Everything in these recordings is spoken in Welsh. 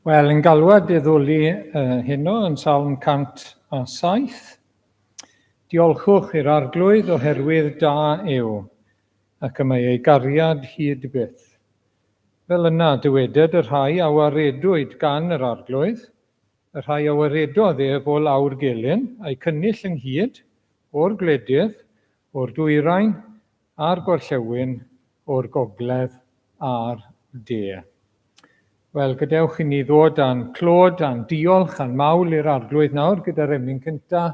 Wel, yn galwad i ddwli uh, heno yn Salm 107. Diolchwch i'r Arglwydd oherwydd da yw, ac y mae ei gariad hyd byth. Fel yna dyweded y rhai a waredwyd gan yr Arglwydd, y rhai a waredodd ef o lawr gelyn, a'u cynnull ynghyd, o'r gwledydd, o'r dwyrain a'r gorllewin, o'r gogledd a'r de. Wel, gadewch i ni ddod â'n clod, a'n diolch, a'n mawl i'r Arglwydd nawr gyda'r emyn cynta,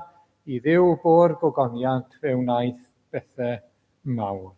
i Dduw bo'r gogoniant fe wnaeth bethau mawr.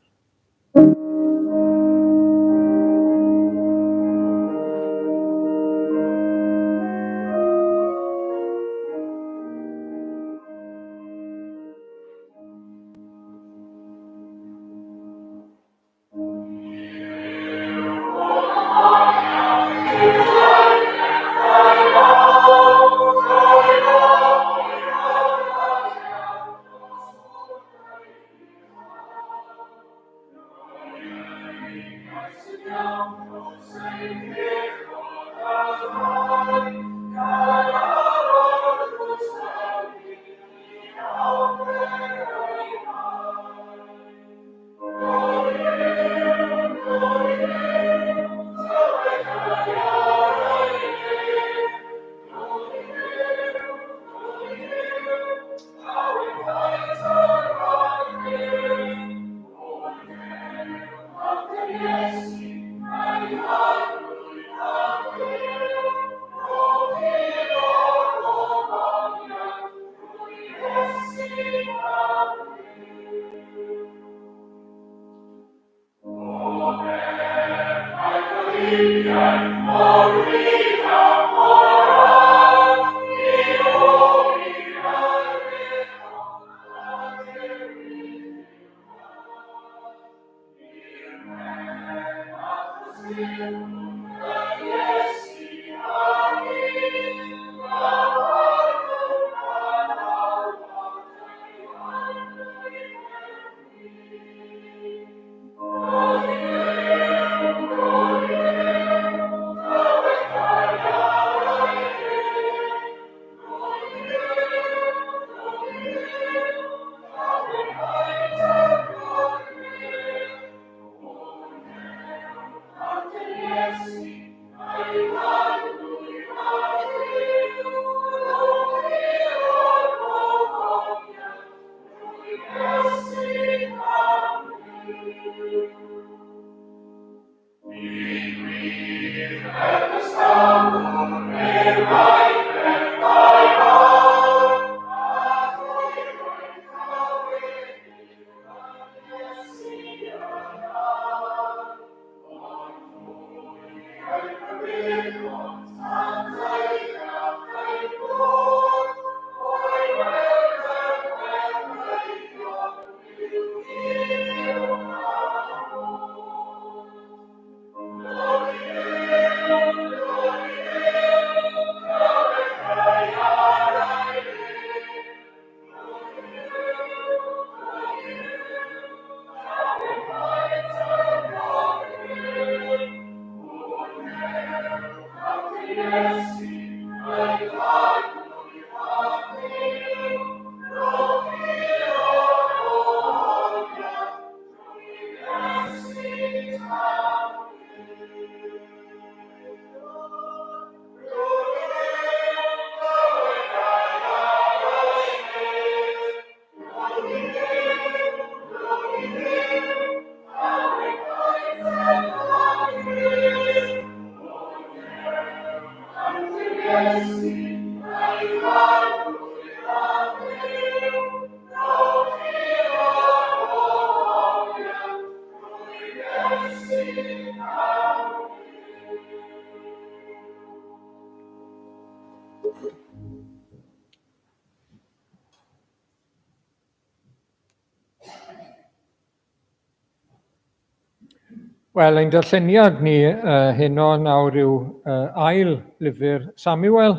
Wel, ein darlleniad ni uh, heno nawr yw uh, ail lyfr Samuel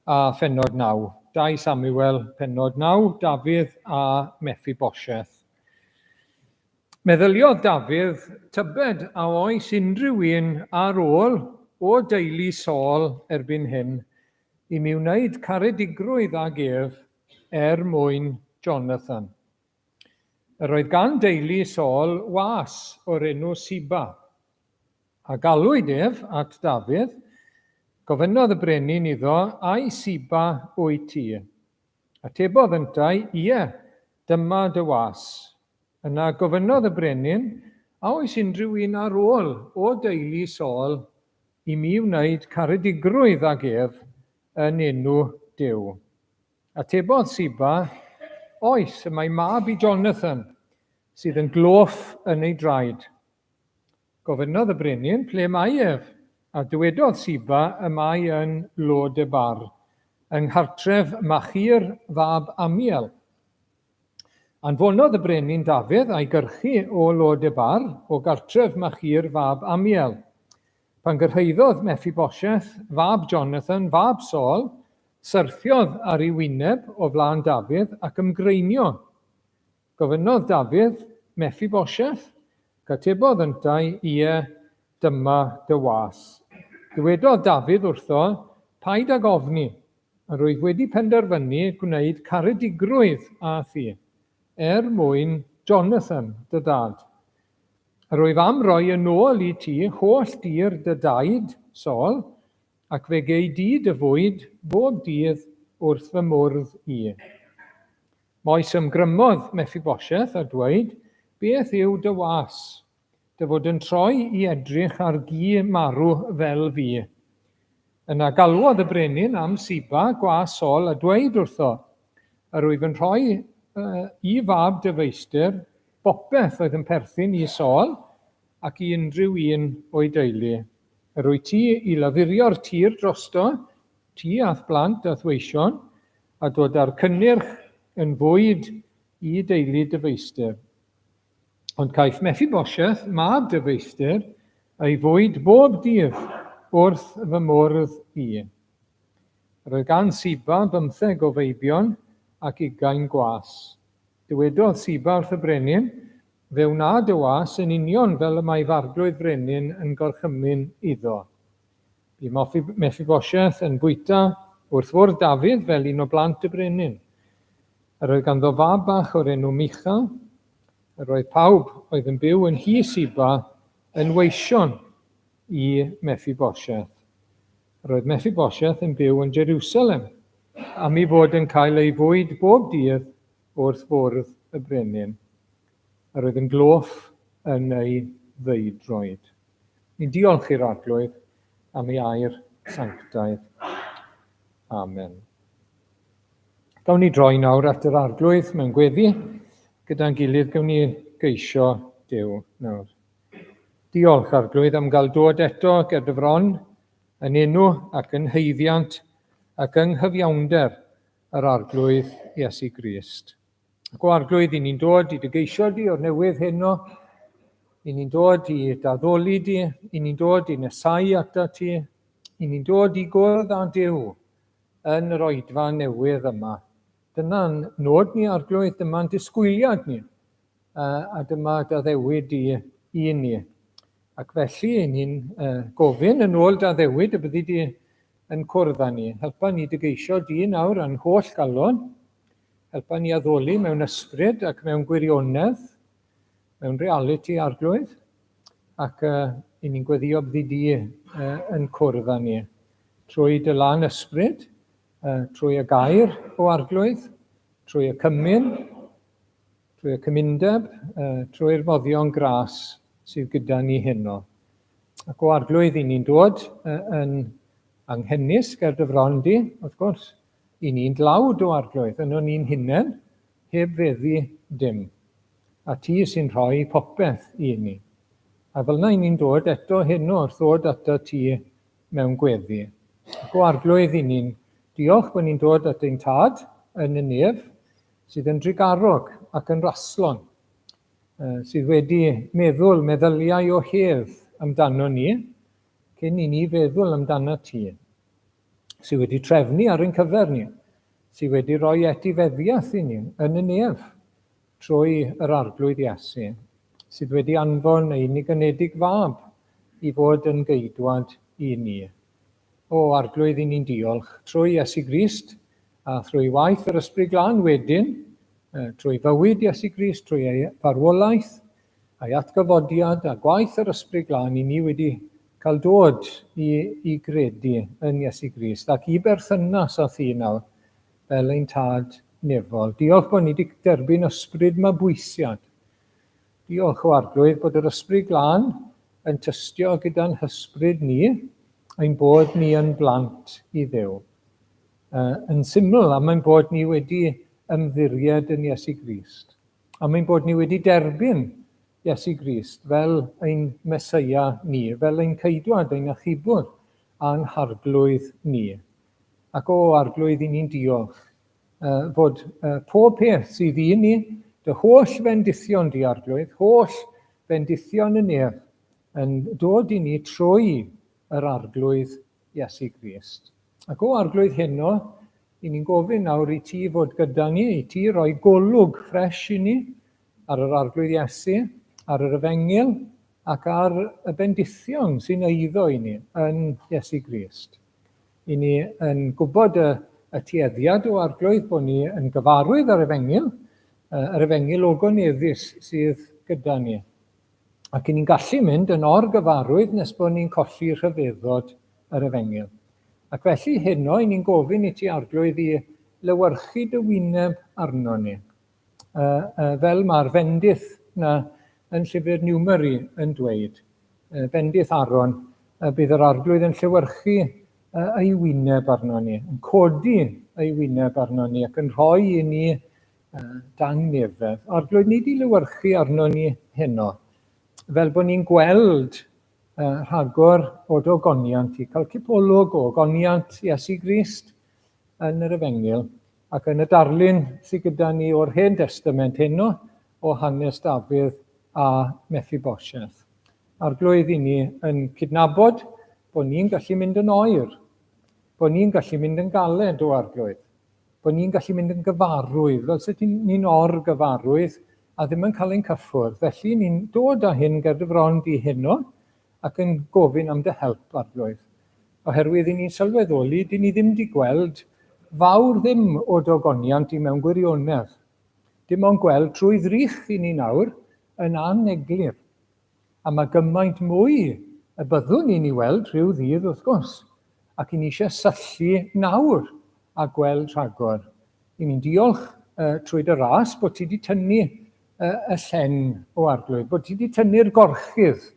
a phenod 9. 2 Samuel, penod 9, Dafydd a Mephibosheth. Meddyliodd Dafydd, tybed a oes unrhyw un ar ôl o deulu Saul erbyn hyn i mi wneud caredigrwydd ag ef er mwyn Jonathan? Yr oedd gan deulu Saul was o'r enw Siba. A galwyd ef at Dafydd, gofynnodd y brenin iddo, Ai Siba wyt ti? Atebodd yntau, Ie, dyma dy was. Yna gofynnodd y brenin, A oes unrhyw un ar ôl o deulu Saul i mi wneud caredigrwydd ag ef yn enw Duw? Atebodd Siba, Oes, y mae mab i Jonathan, sydd yn gloff yn ei draed. Gofynnodd y brenin, Ple mae ef? A dywedodd Siba, Y mae yn Lo-debar, yng nghartref Machir fab Amiel. Anfonodd y brenin Dafydd a'i gyrchu o Lo-debar, o gartref Machir fab Amiel. Pan gyrhaeddodd Meffiboseth, fab Jonathan, fab Saul, syrthiodd ar ei wyneb o flaen Dafydd ac ymgreinio. Gofynnodd Dafydd, Meffiboseth? Cytebodd yntau, Ie, dyma dy was. Dywedodd Dafydd wrtho, Paid ag ofni, yr wyf wedi penderfynu gwneud caredigrwydd â thi, er mwyn Jonathan, dy dad. Yr wyf am roi yn ôl i ti holl dir dy daid, Saul, ac fe gei di dy fwyd bob dydd wrth fy mwrdd i. Moes ymgrymodd Meffiboseth a dweud, Beth yw dy was, dy fod yn troi i edrych ar gi marw fel fi? Yna galwodd y brenin am Siba, gwas Saul, a dweud wrtho, Yr wyf yn rhoi i fab dy feistr bopeth oedd yn perthyn i Saul ac i unrhyw un o'i deulu. Yr wyt ti i lafurio'r tir drosto, ti a'th blant a'th weision, a dod â'r cynnyrch yn fwyd i deulu dy feistr. Ond caiff Meffiboseth, mab dy feistr, ei fwyd bob dydd wrth fy mwrdd i. Yr oedd gan Siba bymtheg o feibion ac ugain gwas. Dywedodd Siba wrth y brenin, Fe wna dy was yn union fel y mae f'arglwydd frenin yn gorchymyn iddo. Bu Meffiboseth yn bwyta wrth fwrdd Dafydd fel un o blant y brenin. Yr oedd ganddo fab bach o'r enw Micha. Yr oedd pawb oedd yn byw yn nhŷ Siba yn weision i Meffiboseth. Yr oedd Meffiboseth yn byw yn Jerusalem, am ei fod yn cael ei fwyd bob dydd wrth fwrdd y brenin. Yr oedd yn gloff yn ei ddeudroed. Ni'n diolch i'r Arglwydd am ei air sanctaidd. Amen. Gawn ni droi nawr at yr Arglwydd mewn gweddi. Gyda'n gilydd gawn ni geisio Duw nawr. Diolch, Arglwydd, am gael dod eto ger dy fron yn enw ac yn haeddiant ac yng nghyfiawnder yr Arglwydd Iesu Grist. Ac o Arglwydd, i ni'n dod i dy geisio di o'r newydd heno, i ni'n dod i d'addoli di, i ni'n dod i nesau ata ti, i ni'n dod i gwrdd â Duw yn yr oedfa newydd yma. Dyna'n nod ni, Arglwydd, dyma'n disgwyliad ni, a dyma d'addewid di i ni. Ac felly, i ni'n gofyn yn ôl d'addewid y byddi di yn cwrdd â ni. Helpa ni dy geisio di nawr a'n holl galon, Helpa ni addoli mewn ysbryd ac mewn gwirionedd, mewn realiti Arglwydd, ac i ni'n gweddio byddi di yn cwrdd â ni trwy dy lan ysbryd, trwy y gair o Arglwydd, trwy y cymun, trwy y cymundeb, trwy'r moddion gras sydd gyda ni heno. Ac o Arglwydd, i ni'n dod yn anghenus ger dy fron di, wrth gwrs, I ni'n dlawd, o Arglwydd, yno ni'n hunain, heb feddu dim. A ti sy'n rhoi popeth i ni. A fel yna i ni'n dod eto heno wrth ddod ato ti mewn gweddi. Ac o Arglwydd, i ni'n diolch bod ni'n dod at ein Tad yn y nef, sydd yn drugarog ac yn raslon, sydd wedi meddwl meddyliau o hedd amdano ni, cyn i ni feddwl amdano ti. sydd wedi trefnu ar ein cyfer ni, sydd wedi rhoi etifeddiaeth i ni yn y nef trwy yr Arglwydd Iesu, sydd wedi anfon ei uniganedig fab i fod yn geidwad i ni. O Arglwydd, i ni'n diolch trwy Iesu Grist a thrwy waith yr Ysbryd Glân wedyn, trwy fywyd Iesu Grist, trwy ei farwolaeth a'i atgyfodiad a gwaith yr Ysbryd Glân, i ni wedi cael dod i, i gredu yn Iesu Grist ac i berthynas â thi nawr fel ein Tad nefol. Diolch bod ni wedi derbyn ysbryd mabwysiad. Diolch o Arglwydd bod yr Ysbryd Glân yn tystio gyda'n hysbryd ni ein bod ni yn blant i Dduw. Uh, yn syml, am ein bod ni wedi ymddiried yn Iesu Grist. Am ein bod ni wedi derbyn Iesu Grist fel ein Meseia ni, fel ein ceidwad, ein achubwr a'n harglwydd ni. Ac o, Arglwydd, i ni'n diolch uh, fod uh, pob peth sydd i ni, dy holl fendithion di, Arglwydd, holl fendithion y nef, yn dod i ni trwy yr Arglwydd Iesu Grist. Ac o Arglwydd heno, i ni'n gofyn nawr i ti fod gyda ni, i ti roi golwg ffres i ni ar yr Arglwydd Iesu, ar yr Efengyl ac ar y bendithion sy'n eiddo i ni yn Iesu Grist. I ni yn gwybod y, y tueddiad o Arglwydd bod ni yn gyfarwydd â'r Efengyl, yr Efengyl ogoneddus sydd gyda ni. Ac i ni'n gallu mynd yn or-gyfarwydd nes bod ni'n colli rhyfeddod yr Efengyl. Ac felly heno, i ni'n gofyn i ti Arglwydd i lewyrchu dy wyneb arno ni. Uh, uh, fel mae'r fendith na yn llyfr Numeri yn dweud, uh, bendith Aaron, uh, bydd yr Arglwydd yn llewyrchu uh, ei wyneb arno ni, yn codi ei wyneb arno ni ac yn rhoi i ni uh, dangnefedd. Arglwydd, ni di lewyrchu arno ni heno, fel bod ni'n gweld uh, rhagor o dogoniant i cael cipolwg o ogoniant Iesu Grist yn yr Efengyl, Ac yn y darlun sydd gyda ni o'r Hen Destament heno o hanes Dafydd a Mephibosheth. Arglwydd, i ni yn cydnabod bod ni'n gallu mynd yn oer, bod ni'n gallu mynd yn galed o Arglwydd, bod ni'n gallu mynd yn gyfarwydd, fel sut ni'n or-gyfarwydd a ddim yn cael ein cyffwrdd. Felly ni'n dod â hyn ger dy fron di heno ac yn gofyn am dy help, Arglwydd. Oherwydd i ni'n sylweddoli, dyn ni ddim wedi gweld fawr ddim o dogoniant i mewn gwirionedd. Dim ond gweld trwy ddrych i ni nawr yn aneglur. A mae gymaint mwy y byddwn ni'n ei weld rhyw ddydd wrth gwrs. Ac i ni eisiau syllu nawr a gweld rhagor. I ni'n diolch uh, trwy dy ras bod ti wedi tynnu uh, y llen o Arglwydd, bod ti wedi tynnu'r gorchudd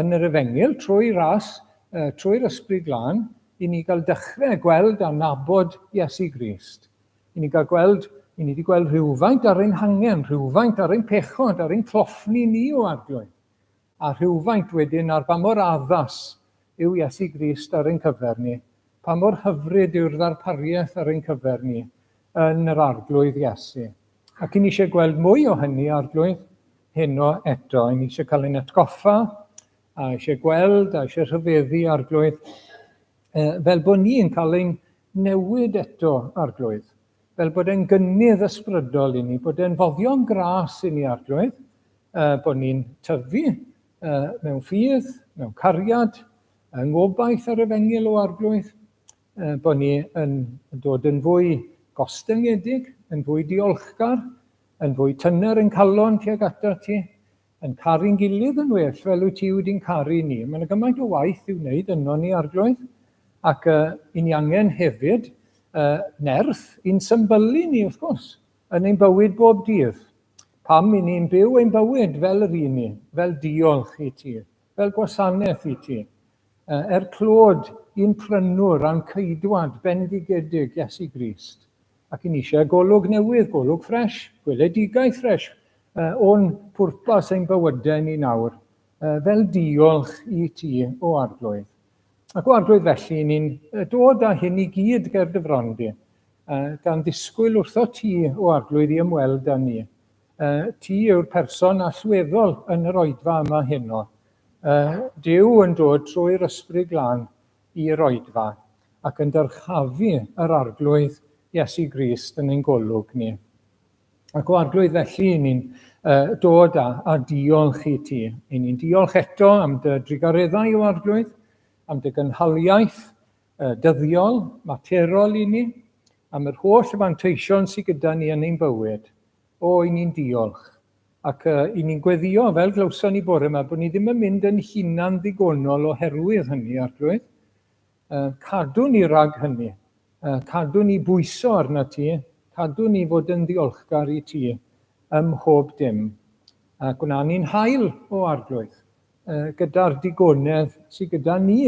yn yr Efengyl trwy ras, trwy'r Ysbryd Glân, i ni gael dechrau gweld a nabod Iesu Grist. I ni gael gweld, i ni wedi gweld rhywfaint ar ein hangen, rhywfaint ar ein pechod, ar ein cloffni ni o Arglwydd, a rhywfaint wedyn ar ba mor addas yw Iesu Grist ar ein cyfer ni, pa mor hyfryd yw'r ddarpariaeth ar ein cyfer ni yn yr Arglwydd Iesu. Ac i ni eisiau gweld mwy o hynny, Arglwydd, heno eto. I ni eisiau cael ein atgoffa, a eisiau gweld, a eisiau rhyfeddu, Arglwydd, fel bod ni'n cael ein newid eto, Arglwydd. Fel bod e'n gynnydd ysbrydol i ni, bod e'n foddion gras i ni, Arglwydd, bod ni'n tyfu mewn ffydd, mewn cariad, yng ngobaith yr efengyl o Arglwydd, bod ni yn dod yn fwy gostyngedig, yn fwy diolchgar, yn fwy tyner yn calon tuag atat ti, yn caru'n gilydd yn well fel wyt ti wedi'n caru ni. Mae yna gymaint o waith i'w wneud yno ni, Arglwydd, ac uh, i ni angen hefyd uh, nerth i'n symbylu ni, wrth gwrs, yn ein bywyd bob dydd. Pam i ni'n byw ein bywyd fel yr un ni, fel diolch i ti, fel gwasanaeth i ti, Er clod i'n Prynwr a'n Ceidwad bendigedig, Iesu Grist. Ac i ni eisiau golwg newydd, golwg ffres, gweledigaeth ffres o'n pwrpas ein bywydau ni nawr, fel diolch i ti, o Arglwydd. Ac o Arglwydd felly, ni'n dod â hyn i gyd ger dy fron di, gan ddisgwyl wrtho ti, o Arglwydd, i ymweld â ni. Ti yw'r person allweddol yn yr oedfa yma heno. Duw yn dod trwy'r Ysbryd Glân i'r oedfa ac yn dyrchafu yr Arglwydd Iesu Grist yn ein golwg ni. Ac o Arglwydd felly, ni'n uh, dod â, a diolch i ti. I ni'n diolch eto am dy drugareddau o Arglwydd. am dy gynhaliaeth dyddiol, materol i ni, am yr holl fanteision sydd gyda ni yn ein bywyd. O, i ni'n diolch. Ac uh, i ni'n gweddio, fel glywson ni bore yma, bod ni ddim yn mynd yn hunan ddigonol oherwydd hynny, Arglwydd. Uh, cadw ni rhag hynny. Uh, cadw ni bwyso arna ti. Cadw ni fod yn ddiolchgar i ti ym mhob dim. A gwna ni'n hael, o Arglwydd, uh, gyda'r digonedd sydd gyda ni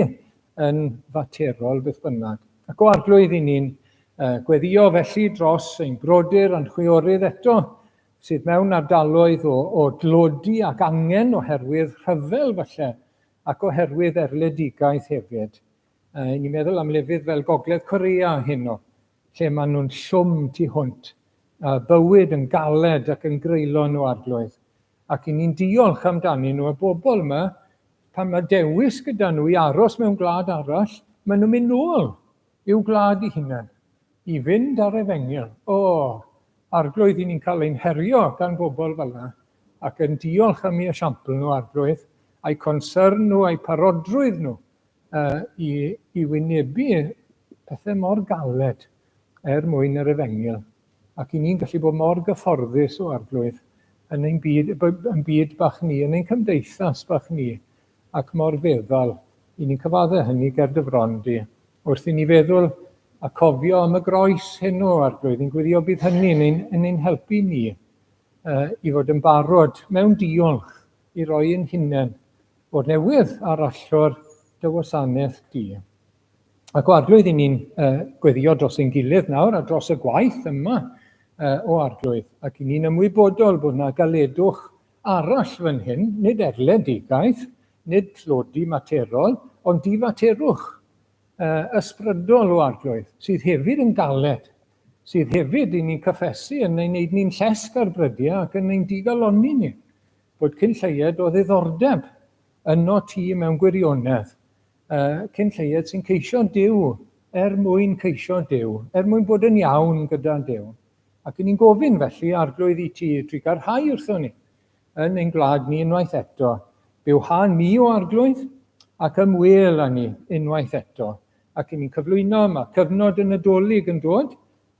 yn faterol beth bynnag. Ac o Arglwydd, i ni'n uh, gweddio felly dros ein brodyr a'n chwiorydd eto, sydd mewn ardaloedd o, o dlodi ac angen oherwydd rhyfel falle, ac oherwydd erledigaeth hefyd. Uh, ni'n meddwl am lefydd fel Gogledd Korea heno, lle maen nhw'n llwm tu hwnt, a bywyd yn galed ac yn greulon o Arglwydd. Ac i ni'n diolch amdanyn nhw, y bobl yma, pan mae dewis gyda nhw i aros mewn gwlad arall, maen nhw'n mynd nôl i'w gwlad i hunain, i fynd ar efengyl. O, Arglwydd, i ni'n cael ein herio gan bobl fel yna, ac yn diolch am eu esiampl nhw, Arglwydd, a'u concern nhw, a'u parodrwydd nhw uh, i, i wynebu pethau mor galed er mwyn yr efengyl. Ac i ni'n gallu bod mor gyfforddus o Arglwydd yn ein byd, yn byd bach ni, yn ein cymdeithas bach ni, ac mor feddal. I ni'n cyfadde hynny ger dy fron di. Wrth i ni feddwl a cofio am y groes heno, Arglwydd, i'n gweddio bydd hynny yn ein, yn ein helpu ni uh, i fod yn barod mewn diolch i roi ein hunain o'r newydd ar allor dy wasanaeth di. Ac o Arglwydd, i ni'n uh, gweddio dros ein gilydd nawr a dros y gwaith yma uh, o Arglwydd. Ac i ni'n ymwybodol bod yna galedwch arall fan hyn, nid erledigaeth, nid tlodi materol, ond difaterwch uh, ysbrydol o Arglwydd, sydd hefyd yn galed, sydd hefyd i ni'n cyffesu yn ei wneud ni'n llesg ar brydiau ac yn ein digalonni ni, bod cyn lleied o ddiddordeb yno ti mewn gwirionedd, cyn lleied sy'n ceisio Duw er mwyn ceisio Duw, er mwyn bod yn iawn gyda Duw. Ac yn ni'n gofyn felly, Arglwydd, i ti drugarhau wrthon ni yn ein gwlad ni unwaith eto. Bywha ni o Arglwydd ac ymwel â ni unwaith eto. Ac yn ni'n cyflwyno, mae cyfnod y Nadolig yn dod,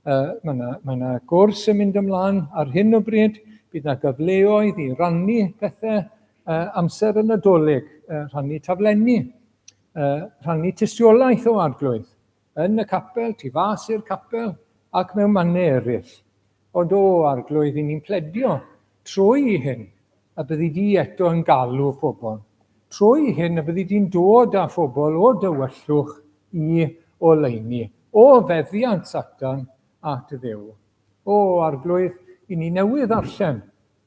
mae yna mae 'na gwrs yn mynd ymlaen ar hyn o bryd, bydd yna gyfleoedd i rannu pethau amser y Nadolig, rhannu taflenni, rhannu tystiolaeth o Arglwydd yn y capel, tu fas i'r capel ac mewn mannau eraill. Ond o, Arglwydd, i ni'n pledio trwy hyn y byddi di eto yn galw pobl. Trwy hyn y byddi di'n dod â phobl o dywyllwch i oleuni, o feddiant Satan at Dduw. O, Arglwydd, i ni newydd ddarllen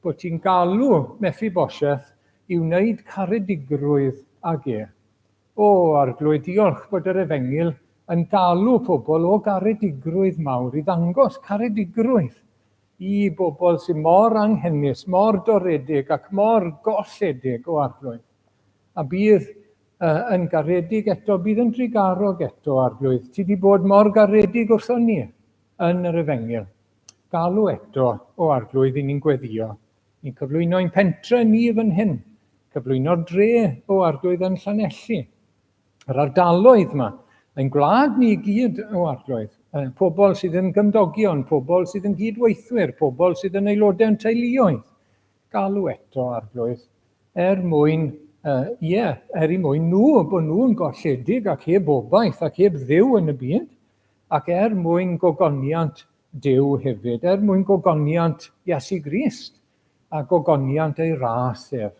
bod ti'n galw Mephibosheth i wneud caredigrwydd ag e. O, Arglwydd, diolch bod yr Efengyl yn galw pobl o garedigrwydd mawr i ddangos caredigrwydd i bobl sydd mor anghenus, mor doredig ac mor golledig o Arglwydd. A bydd uh, yn garedig eto, bydd yn drugarog eto, Arglwydd. Ti wedi bod mor garedig wrthon ni yn yr Efengyl. Galw eto, o Arglwydd, i ni'n gweddio. Ni'n cyflwyno ein pentre ni fan hyn, cyflwyno'r dre o Arglwydd yn Llanelli. Yr ardaloedd yma, ein gwlad ni i gyd o Arglwydd, pobl sydd yn gymdogion, pobl sydd yn gydweithwyr, pobl sydd yn aelodau yn teuluoedd. Galw eto, Arglwydd, er mwyn, uh, ie, er i mwyn nhw, bod nhw'n golledig ac heb obaith ac heb Dduw yn y byd, ac er mwyn gogoniant Duw hefyd, er mwyn gogoniant Iesu Grist a gogoniant ei ras ef.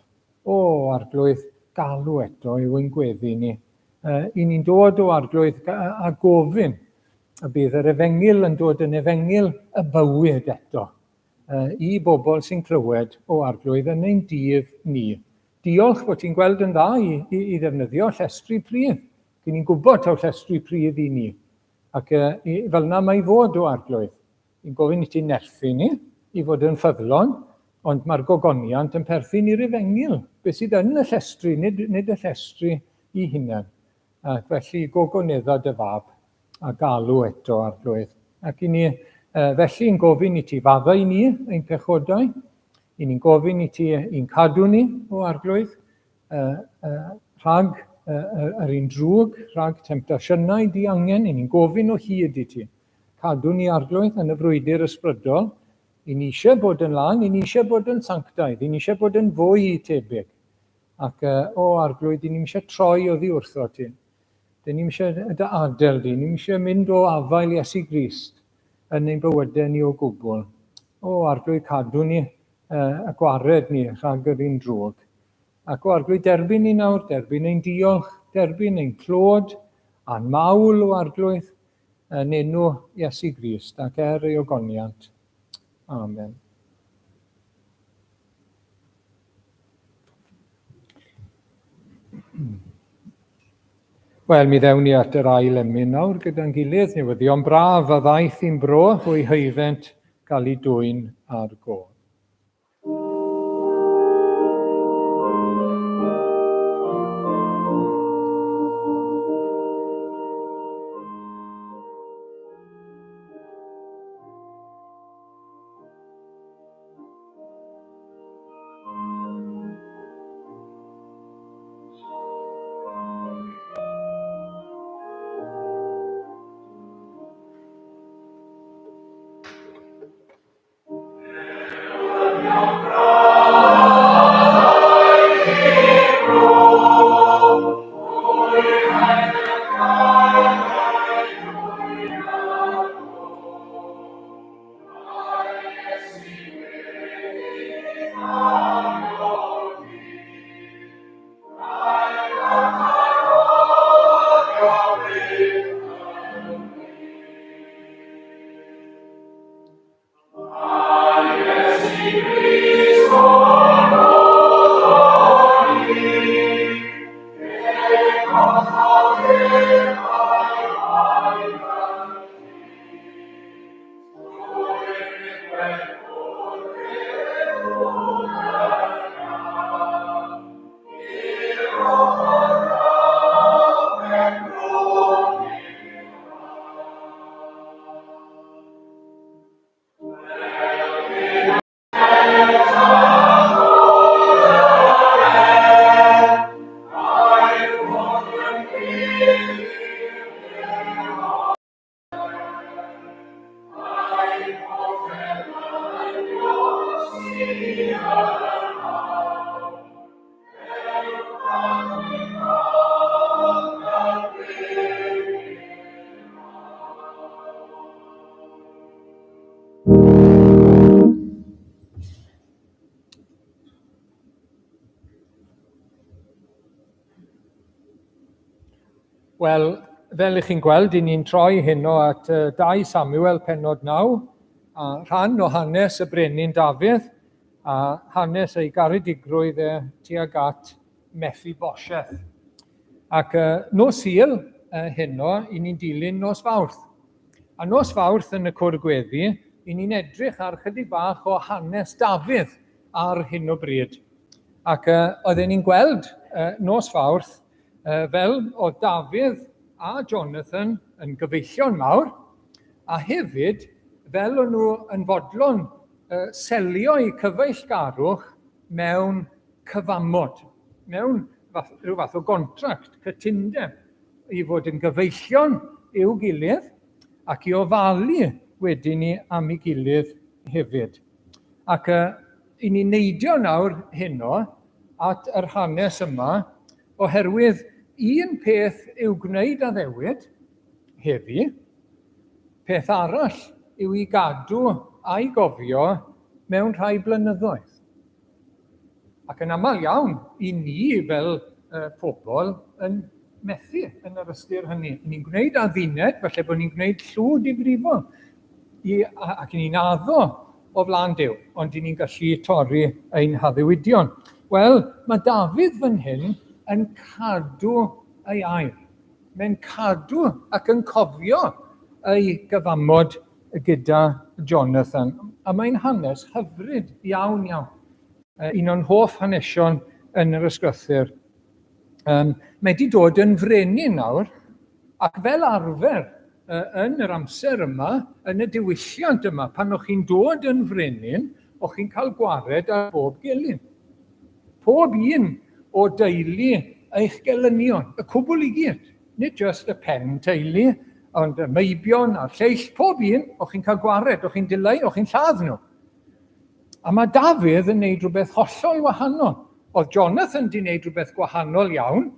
O, Arglwydd, galw eto yw ein gweddi ni. Uh, I ni'n dod o Arglwydd a gofyn y bydd yr efengyl yn dod yn efengyl y bywyd eto uh, i bobl sy'n clywed o Arglwydd yn ein dydd ni. Diolch bod ti'n gweld yn dda i, i, i ddefnyddio llestri pridd. Dyn ni'n gwybod taw llestri pridd i ni. Ac uh, i, fel yna mae i fod o Arglwydd. Ni'n gofyn i ti nerthu ni i fod yn ffyddlon, ond mae'r gogoniant yn perthyn i'r efengyl, beth sydd yn y llestri, nid, nid y llestri i hunain. Ac felly gogonedda dy fab a galw eto, Arglwydd. Ac i ni felly yn gofyn i ti faddau i ni ein pechodau, i ni'n gofyn i ti i'n cadw ni, o Arglwydd, rhag yr un drwg, rhag temtasiynau diangen, i ni'n gofyn o hyd i ti. Cadw ni Arglwydd yn y frwydr ysbrydol. I ni eisiau bod yn lân, i ni eisiau bod yn sanctaidd, i ni eisiau bod yn fwy tebyg. Ac, o Arglwydd, i ni'n eisiau troi oddi wrtho ti. Dyn ni'n eisiau dy adael di, ni'n eisiau mynd o afael Iesu Grist yn ein bywydau ni o gwbl. O Arglwydd, cadw ni a gwared ni rhag yr un drwg. Ac o Arglwydd, derbyn ni nawr, derbyn ein diolch, derbyn ein clod a'n mawl, o Arglwydd, yn enw Iesu Grist ac er ei ogoniant. Amen. Wel, mi ddewn ni at yr ail emyn nawr gyda'n gilydd. Newyddion braf a ddaeth i'n bro, hwy heuddent gael eu dwyn ar go. Wel, fel ych chi'n gweld, i ni'n troi heno at 2 Samuel penod 9, a rhan o hanes y brenin Dafydd, a hanes ei garedigrwydd e tuag at Mephibosheth. Ac nos Sul heno, i ni'n dilyn nos Fawrth. A nos Fawrth yn y cwr gweddi, i ni'n edrych ar chydig bach o hanes Dafydd ar hyn o bryd. Ac oedden ni'n gweld nos Fawrth fel oedd Dafydd a Jonathan yn gyfeillion mawr, a hefyd fel o'n nhw yn fodlon selio eu cyfeillgarwch mewn cyfamod, mewn fath, rhyw fath o gontract, cytundeb, i fod yn gyfeillion i'w gilydd ac i ofalu wedyn ni am ei gilydd hefyd. Ac i ni neidio nawr heno at yr hanes yma, oherwydd un peth yw gwneud addewid heddi, peth arall yw i gadw a'i gofio mewn rhai blynyddoedd. Ac yn aml iawn, i ni fel uh, pobl yn methu yn yr ystyr hynny. Ni'n gwneud adduned, falle bod ni'n gwneud llw difrifol, i, ac ni'n addo o flaen Duw, ond i ni'n gallu torri ein haddewidion. Wel, mae Dafydd fan hyn yn cadw ei air. Mae'n cadw ac yn cofio ei gyfamod gyda Jonathan. A mae'n hanes hyfryd iawn iawn. Un o'n hoff hanesion yn yr ysgrythur. Um, mae wedi dod yn frenin nawr, ac fel arfer yn yr amser yma, yn y diwylliant yma, pan o'ch chi'n dod yn frenin, o'ch chi'n cael gwared ar bob gelyn. Pob un o deulu eich gelynion, y cwbl i gyd. Nid jyst y pen teulu, ond y meibion a'r lleill, pob un, o'ch chi'n cael gwared, o'ch chi'n dileu, o'ch chi'n lladd nhw. A mae Dafydd yn neud rhywbeth hollol wahanol. Oedd Jonathan di wneud rhywbeth gwahanol iawn,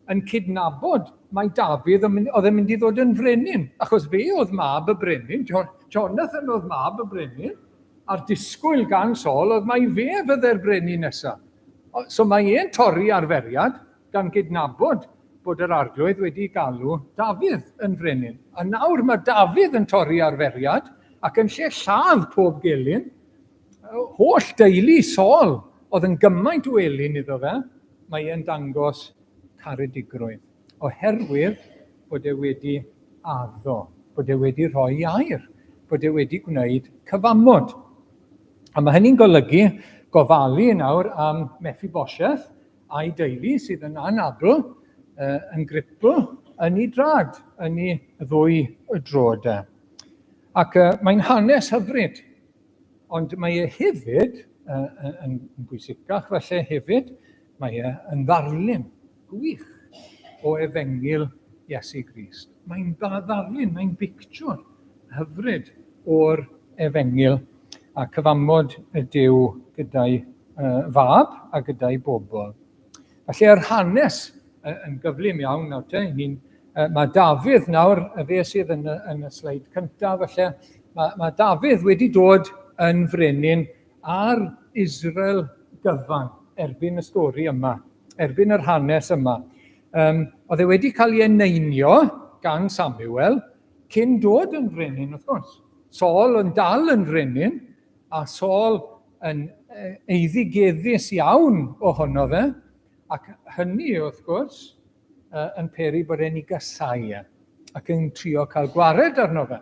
yn cydnabod mai Dafydd oedd yn mynd i ddod yn frenin, achos fe oedd mab y brenin, Jonathan oedd mab y brenin, a'r disgwyl gan Saul oedd mai fe fydde'r brenin nesaf. So mae e'n torri arferiad gan gydnabod bod yr arglwydd wedi galw Dafydd yn frenin. A nawr mae Dafydd yn torri arferiad ac yn lle lladd pob gelyn, holl deulu Saul oedd yn gymaint o elyn iddo fe, mae e'n dangos caredigrwydd, oherwydd bod e wedi addo, bod e wedi rhoi air, bod e wedi gwneud cyfamod. A mae hynny'n golygu gofalu nawr am Mephibosheth a'i deulu sydd yn anabl, yn gripl, yn ei drad, yn ei ddwy droed e. Ac mae'n hanes hyfryd. Ond mae e hefyd, yn bwysicach falle hefyd, mae e yn ddarlun gwych o efengyl Iesu Grist. Mae'n ddarlun, mae'n bictiwr hyfryd o'r efengyl a cyfamod y Duw gyda'i fab a gyda'i bobl. Felly yr hanes yn gyflym iawn nawr te, ni'n, mae Dafydd nawr, y fe sydd yn y, yn y sleid cyntaf, felly mae, mae Dafydd wedi dod yn frenin ar Israel gyfan erbyn y stori yma, erbyn yr hanes yma. Um, oedd e wedi cael ei eneinio gan Samuel cyn dod yn frenin, wrth gwrs. Saul yn dal yn frenin, a Saul yn eiddigeddus iawn ohono fe, ac hynny, wrth gwrs, yn peri bod e'n ei gasau e, ac yn trio cael gwared arno fe.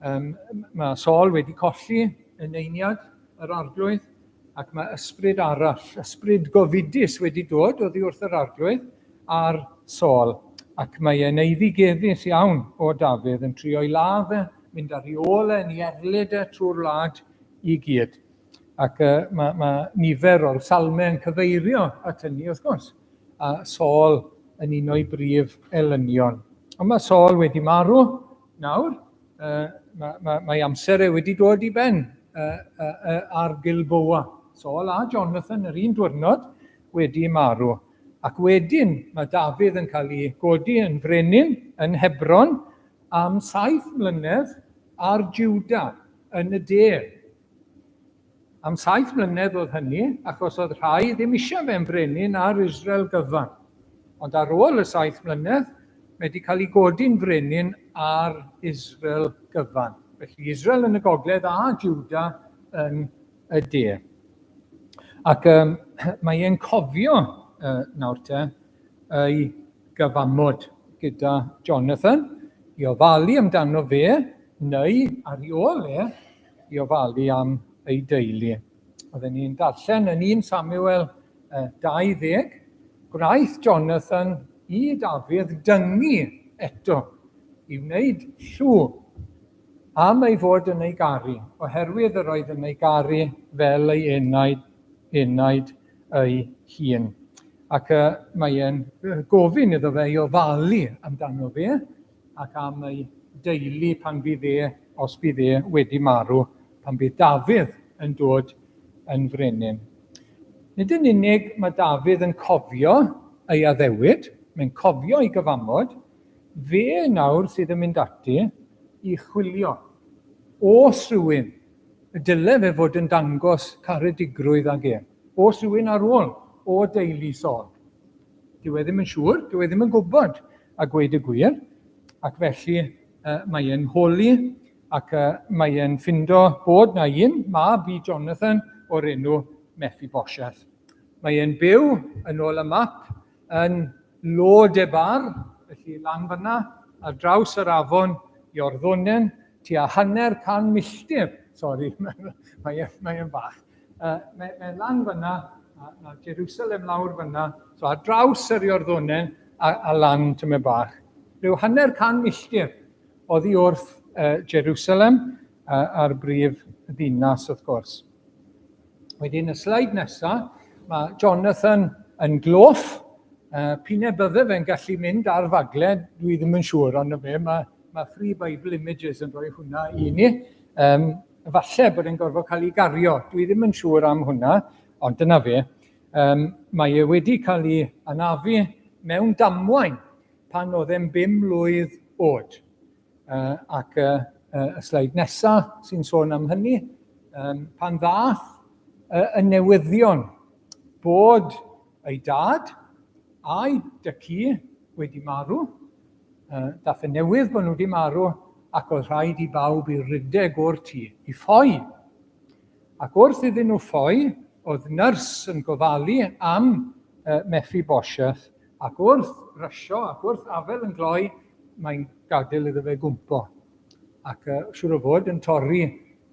Um, mae Saul wedi colli eneiniad yr arglwydd, ac mae ysbryd arall, ysbryd gofidus wedi dod oddi wrth yr arglwydd ar Saul, ac mae e'n eiddigeddus iawn o Dafydd yn trio ei ladd e, mynd ar ei ôl e, yn ei erlid e trwy'r wlad i gyd. Ac uh, mae, mae nifer o'r salmau yn cyfeirio at hynny, wrth gwrs, a Saul yn un o'i brif elynion. Ond mae Saul wedi marw nawr, uh, mae, mae, mae amser e wedi dod i ben uh, uh, uh, ar Gilboa. Saul a Jonathan yr un diwrnod wedi marw. Ac wedyn mae Dafydd yn cael ei godi yn frenin yn Hebron am 7 mlynedd ar Juda yn y de. Am 7 mlynedd oedd hynny, achos oedd rhai ddim eisiau fe'n frenin ar Israel gyfan. Ond ar ôl y 7 mlynedd, mae wedi cael ei godi'n frenin ar Israel gyfan. Felly Israel yn y gogledd a Juda yn y de. Ac um, mae e'n cofio nawr te ei gyfamod gyda Jonathan i ofalu amdano fe neu ar ei ôl e i ofalu am ei deulu. Oedden ni'n darllen yn 1 Samuel 20, gwnaeth Jonathan i Dafydd dyngu eto i wneud llw am ei fod yn ei garu, oherwydd yr oedd yn ei garu fel ei enaid, enaid ei hun. Ac uh, mae e'n gofyn iddo fe i ofalu amdano fe ac am ei deulu pan fydd e, os bydd e wedi marw, pan bydd Dafydd yn dod yn frenin. Nid yn unig mae Dafydd yn cofio ei addewid, mae'n cofio ei gyfamod, fe nawr sydd yn mynd ati i chwilio. Os rhywun, y dyle fe fod yn dangos caredigrwydd ag e. Os rhywun ar ôl o deulu Saul. Dyw e ddim yn siŵr, dyw e ddim yn gwybod a gweud y gwir, ac felly uh, mae e'n holi ac uh, mae e'n ffindo bod na un mab i Jonathan o'r enw Mephibosheth. Mae e'n byw yn ôl y map yn Lo Debar, felly lan fyna, ar draws yr afon Iorddonen, tua 50 milltir, sori, mae e'n mae e bach. Uh, mae, mae lan fyna, a, a Jerusalem lawr fyna, so ar draws yr Iorddonen a, a lan tymed bach. Rhyw 50 milltir oddi wrth uh, Jerusalem uh, a'r brif ddinas wrth gwrs. Wedyn y sleid nesaf, mae Jonathan yn gloff. P'un bydde fe'n gallu mynd ar fagle, dwi ddim yn siŵr, ond fe, mae, mae Free Bible Images yn rhoi hwnna i ni. Um, falle bod e'n gorfod cael ei gario, dwi ddim yn siŵr am hwnna, ond dyna fe. Um, mae e wedi cael ei anafu mewn damwain pan oedd e'n bum mlwydd oed. Uh, ac uh, uh, y sleid nesaf sy'n sôn am hynny, um, pan ddath uh, y newyddion bod ei dad a'i dycu wedi marw, uh, dath y newydd bod nhw wedi marw ac oedd rhaid i bawb i rydeg o'r tŷ, i ffoi. Ac wrth iddyn nhw ffoi, oedd nyrs yn gofalu am uh, Mephibosheth, ac wrth rysio ac wrth afel yn gloi, mae'n gadael iddo fe gwmpo. Ac uh, siŵr o fod yn torri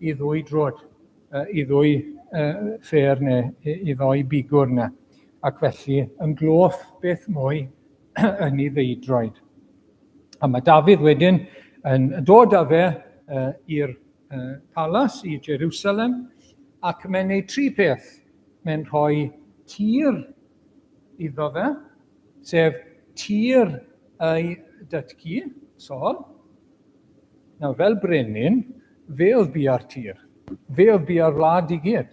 i ddwy drod, uh, i ddwy uh, ffêr neu i, i ddoi bigwr yna. Ac felly yn gloff beth mwy yn ei ddeudroed. A mae Dafydd wedyn yn dod â fe uh, i'r uh, palas, i Jerusalem, ac mae'n gwneud tri peth. Mae'n rhoi tir iddo fe, sef tir ei datgu, Saul. Nawr, fel brenin, fe oedd bia'r tir. Fe oedd bia'r wlad i gyd.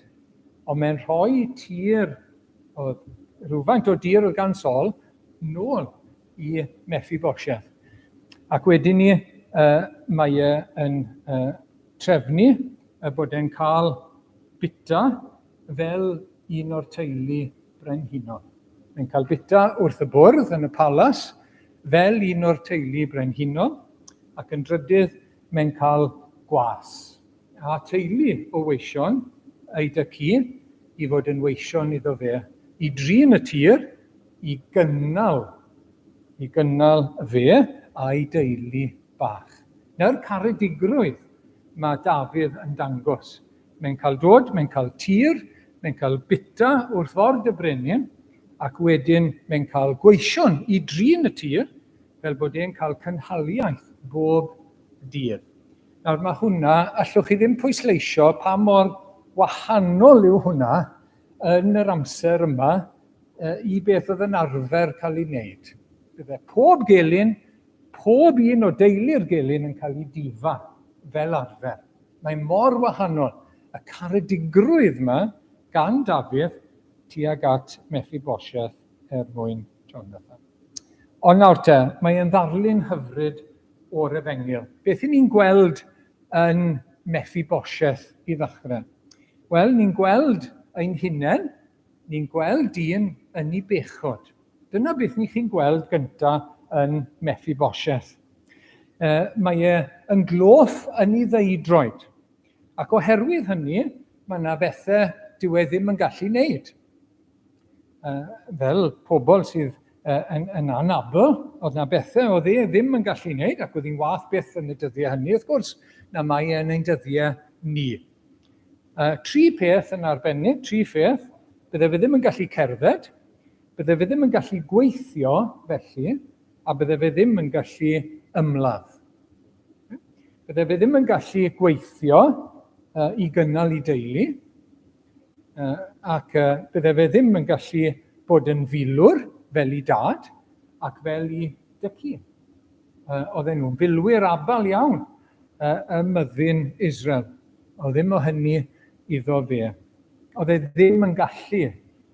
Ond mae'n rhoi tir, oedd rhywfaint o dir oedd gan Saul, nôl i Mephibosheth. Ac wedyn ni, uh, mae e yn uh, trefnu y bod e'n cael bita fel un o'r teulu brenhinol. Mae'n cael bita wrth y bwrdd yn y palas fel un o'r teulu brenhinol, ac yn drydydd mae'n cael gwas a teulu o weision ei dy-cu i fod yn weision iddo fe, i drin y tir, i gynnal, i gynnal fe a'i deulu bach. Nawr caredigrwydd mae Dafydd yn dangos. Mae'n cael dod, mae'n cael tir, mae'n cael bita wrth ford y brenin, ac wedyn mae'n cael gweision i drin y tir, fel bod e'n cael cynhaliaeth bob dydd. Nawr mae hwnna, allwch chi ddim pwysleisio pa mor wahanol yw hwnna yn yr amser yma i beth oedd yn arfer cael ei wneud. Bydde pob gelyn, pob un o deulu'r gelyn yn cael ei difa fel arfer. Mae mor wahanol y caredigrwydd yma gan Dafydd tuag at Mephibosheth er mwyn Jonathan. Ond nawr te, mae e'n ddarlun hyfryd o'r efengyl. Beth i ni'n gweld yn Mephibosheth i ddechrau? Wel, ni'n gweld ein hunain, ni'n gweld dyn yn ei bechod. Dyna beth ni chi'n gweld gynta yn Mephibosheth. Uh, mae e yn gloff yn ei ddeudroed. Ac oherwydd hynny, mae yna bethau dyw e ddim yn gallu wneud. Uh, fel pobl sydd uh, yn, yn anabl, oedd yna bethau oedd e ddim yn gallu wneud, ac oedd hi'n wath byth yn y dyddiau hynny, wrth gwrs, na mae e'n ein dyddiau ni. Uh, tri peth yn arbennig, tri pheth, bydde fe ddim yn gallu cerdded, bydde fe ddim yn gallu gweithio felly, a bydde fe ddim yn gallu ymladd. Bydde fe ddim yn gallu gweithio uh, i gynnal i deulu, uh, ac uh, bydde fe ddim yn gallu bod yn filwr fel i dad ac fel i dycu. Uh, oedden nhw'n filwyr abal iawn uh, ym myddin Israel. Oedd ddim o hynny iddo fe. Oedd e ddim yn gallu.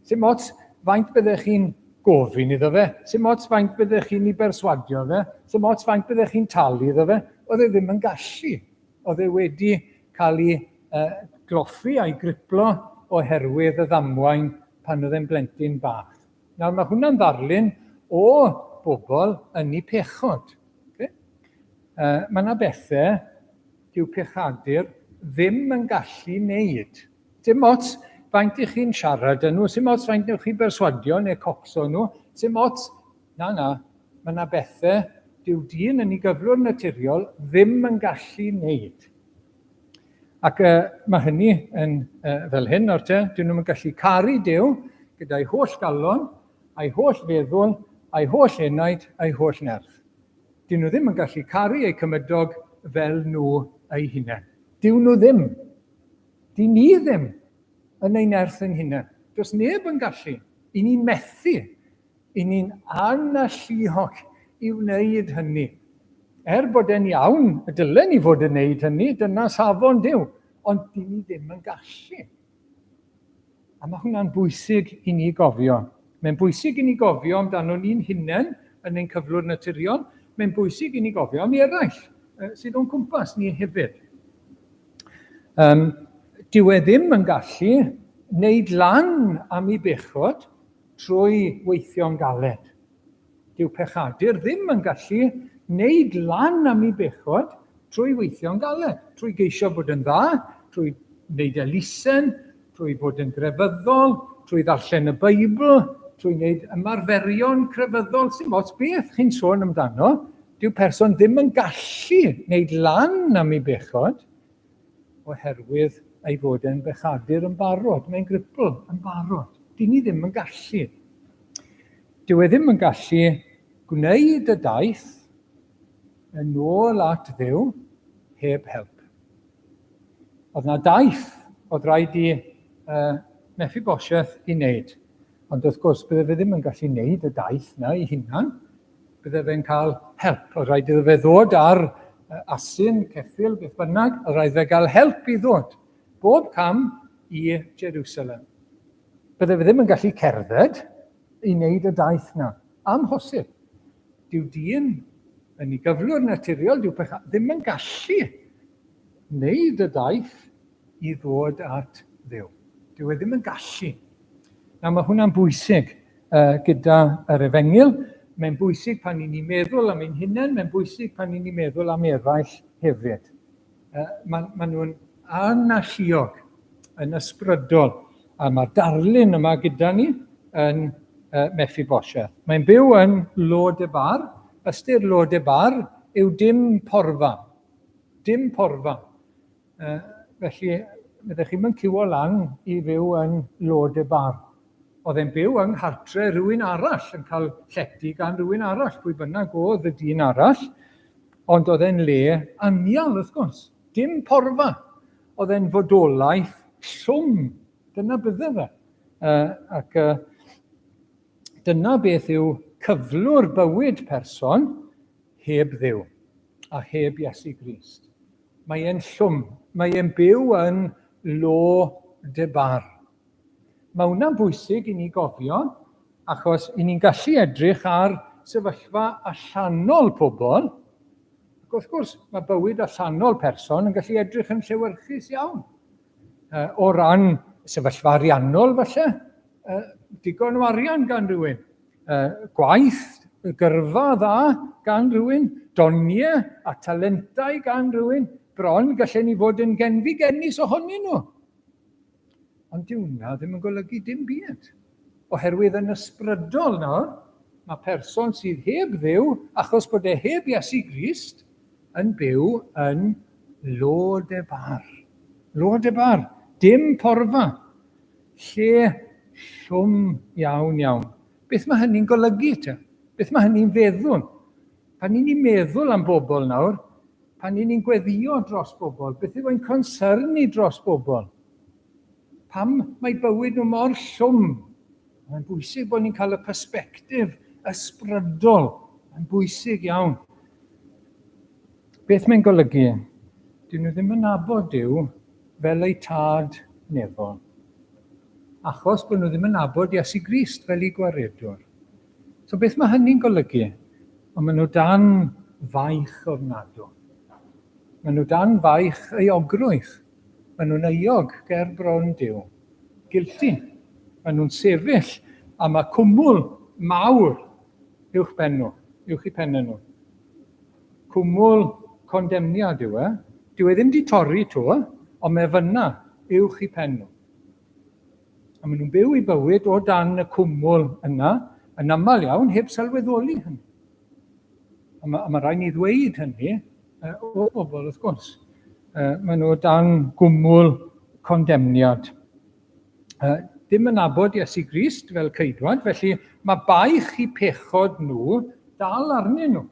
Sim ots faint byddech chi'n gofyn iddo fe, sim ots faint byddech chi'n ei berswadio fe, sim ots faint byddech chi'n talu iddo fe, oedd e ddim yn gallu. Oedd e wedi cael ei uh, gloffi a'i griplo oherwydd y ddamwain pan oedd e'n blentyn bach. Nawr mae hwnna'n ddarlun o bobl yn eu pechod. Okay? Uh, mae yna bethau dyw pechadur ddim yn gallu wneud. Dim ots faint i chi'n siarad â nhw, sim ots faint newch chi berswadio neu cocso nhw, sim ots, na na, mae yna bethau dyw dyn yn ei gyflwr naturiol ddim yn gallu wneud. Ac uh, mae hynny yn uh, fel hyn nawr te, dyn nhw'n gallu caru Duw gyda'i holl galon, a'i holl feddwl, a'i holl enaid, a'i holl nerth. Dyn nhw ddim yn gallu caru eu cymydog fel nhw eu hunain. Dyw nhw ddim. Dyn ni ddim yn ei nerth ein hunain. Does neb yn gallu. I ni methu. I ni'n analluog i wneud hynny. Er bod e'n iawn, y dylen ni fod yn wneud hynny, dyna safon Duw, ond dyn ni ddim yn gallu. A mae hwnna'n bwysig i ni gofio. Mae'n bwysig i ni gofio amdano ni'n hunain yn ein cyflwr naturiol, mae'n bwysig i ni gofio am eraill sydd o'n cwmpas ni hefyd. Um, dyw e ddim yn gallu wneud lan am ei bechod trwy weithio'n galed. Dyw pechadur ddim yn gallu wneud lan am ei bechod trwy weithio'n galed, trwy geisio bod yn dda, trwy wneud elusen, trwy fod yn grefyddol, trwy ddarllen y Beibl, trwy wneud ymarferion crefyddol, sy'n ots beth chi'n sôn amdano, dyw person ddim yn gallu wneud lan am ei bechod oherwydd ei fod e'n bechadur yn barod, mae'n gripl yn barod. Dyn ni ddim yn gallu. Dyw e ddim yn gallu gwneud y daith yn ôl at Dduw heb help. Oedd na daith oedd rhaid i uh, Mephibosheth i wneud. Ond wrth gwrs, bydde fe ddim yn gallu wneud y daith na i hunan. Bydde fe'n cael help. Oedd rhaid iddo fe ddod ar asyn, ceffyl, beth bynnag. Oedd rhaid fe gael help i ddod. Bob cam i Jerusalem. Bydde fe ddim yn gallu cerdded i wneud y daith na. Amhosib. Dyw dyn yn ei gyflwr naturiol, dyw pecha, ddim yn gallu wneud y daith i ddod at Dduw. Dyw e ddim yn gallu. Nawr mae hwnna'n bwysig uh, gyda yr efengyl. Mae'n bwysig pan ni'n meddwl am ein hunain, mae'n bwysig pan ni'n meddwl am eraill hefyd. Maen ma nhw'n analluog yn ysbrydol, a mae'r darlun yma gyda ni yn uh, Mephibosheth. Mae'n byw yn Lo-debar. Ystyr Lo-debar yw dim porfa. Dim porfa. Uh, felly, byddech chi'n mynd ciwo lan i fyw yn Lo-debar. Oedd e'n byw yng nghartre rhywun arall, yn cael llety gan rhywun arall, pwy bynnag oedd y dyn arall. Ond oedd e'n le anial, wrth gwrs. Dim porfa. Oedd e'n fodolaeth llwm. Dyna bydde fe. Uh, ac uh, dyna beth yw cyflwr bywyd person heb Dduw a heb Iesu Grist. Mae e'n llwm. Mae e'n byw yn lo de bar. Mae hwnna'n bwysig i ni gofio, achos i ni'n gallu edrych ar sefyllfa allanol pobl, ac wrth gwrs mae bywyd allanol person yn gallu edrych yn llewyrchus iawn. O ran sefyllfa ariannol falle, digon o arian gan rhywun, gwaith, gyrfa dda gan rhywun, doniau a talentau gan rhywun, bron gallen ni fod yn genfigennus ohonyn nhw. Ond dyw hwnna ddim yn golygu dim byd. Oherwydd yn ysbrydol nawr, mae person sydd heb Dduw, achos bod e heb Iesu Grist, yn byw yn Lo de Bar. Lo de Bar. Dim porfa. Lle llwm iawn iawn. Beth mae hynny'n golygu te? Beth mae hynny'n feddwl? Pan ni'n meddwl am bobl nawr, Pan y'n ni'n gweddïo dros bobl, beth yw ein concern ni dros bobl? Pam mae bywyd nhw mor llwm? Mae'n bwysig bod ni'n cael y persbectif ysbrydol. Mae'n bwysig iawn. Beth mae'n golygu? Dyn nhw ddim yn nabod Duw fel eu tad nefol. Achos bod nhw ddim yn nabod Iesu Grist fel eu gwaredwr. So beth mae hynny'n golygu? Ond maen nhw dan faich ofnadw. Maen nhw dan faich euogrwydd. Maen nhw'n euog ger bron Duw. Guilty. Maen nhw'n sefyll a mae cwmwl mawr uwch ben nhw, uwch i pennau nhw. Cwmwl condemniad yw e. Dyw e ddim di torri to, ond mae fyna uwch i pen nhw. A maen nhw'n byw eu bywyd o dan y cwmwl yna, yn aml iawn, heb sylweddoli hynny. A mae, a mae rhaid ni ddweud hynny uh, o bobl, wrth gwrs. Uh, maen nhw o dan gwmwl condemniad. Uh, dim yn nabod Iesu Grist fel ceidwad, felly mae baich i pechod nhw dal arnyn nhw.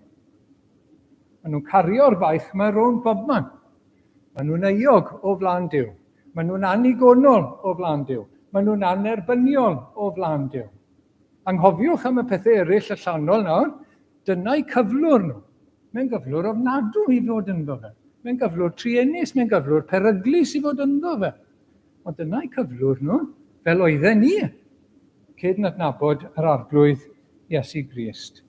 Maen nhw'n cario'r baich yma rownd bobman. Maen nhw'n euog o flaen Duw. Maen nhw'n annigonol o flaen Duw. Maen nhw'n annerbyniol o flaen Duw. Anghofiwch am y pethau eraill allanol nawr. Dyna'i cyflwr nhw. Mae'n gyflwr ofnadw i fod ynddo fe. Mae'n gyflwr truenus, mae'n gyflwr peryglus i fod ynddo fe. Ond dyna'i cyflwr nhw, fel oedden ni, cyn adnabod yr Arglwydd Iesu Grist.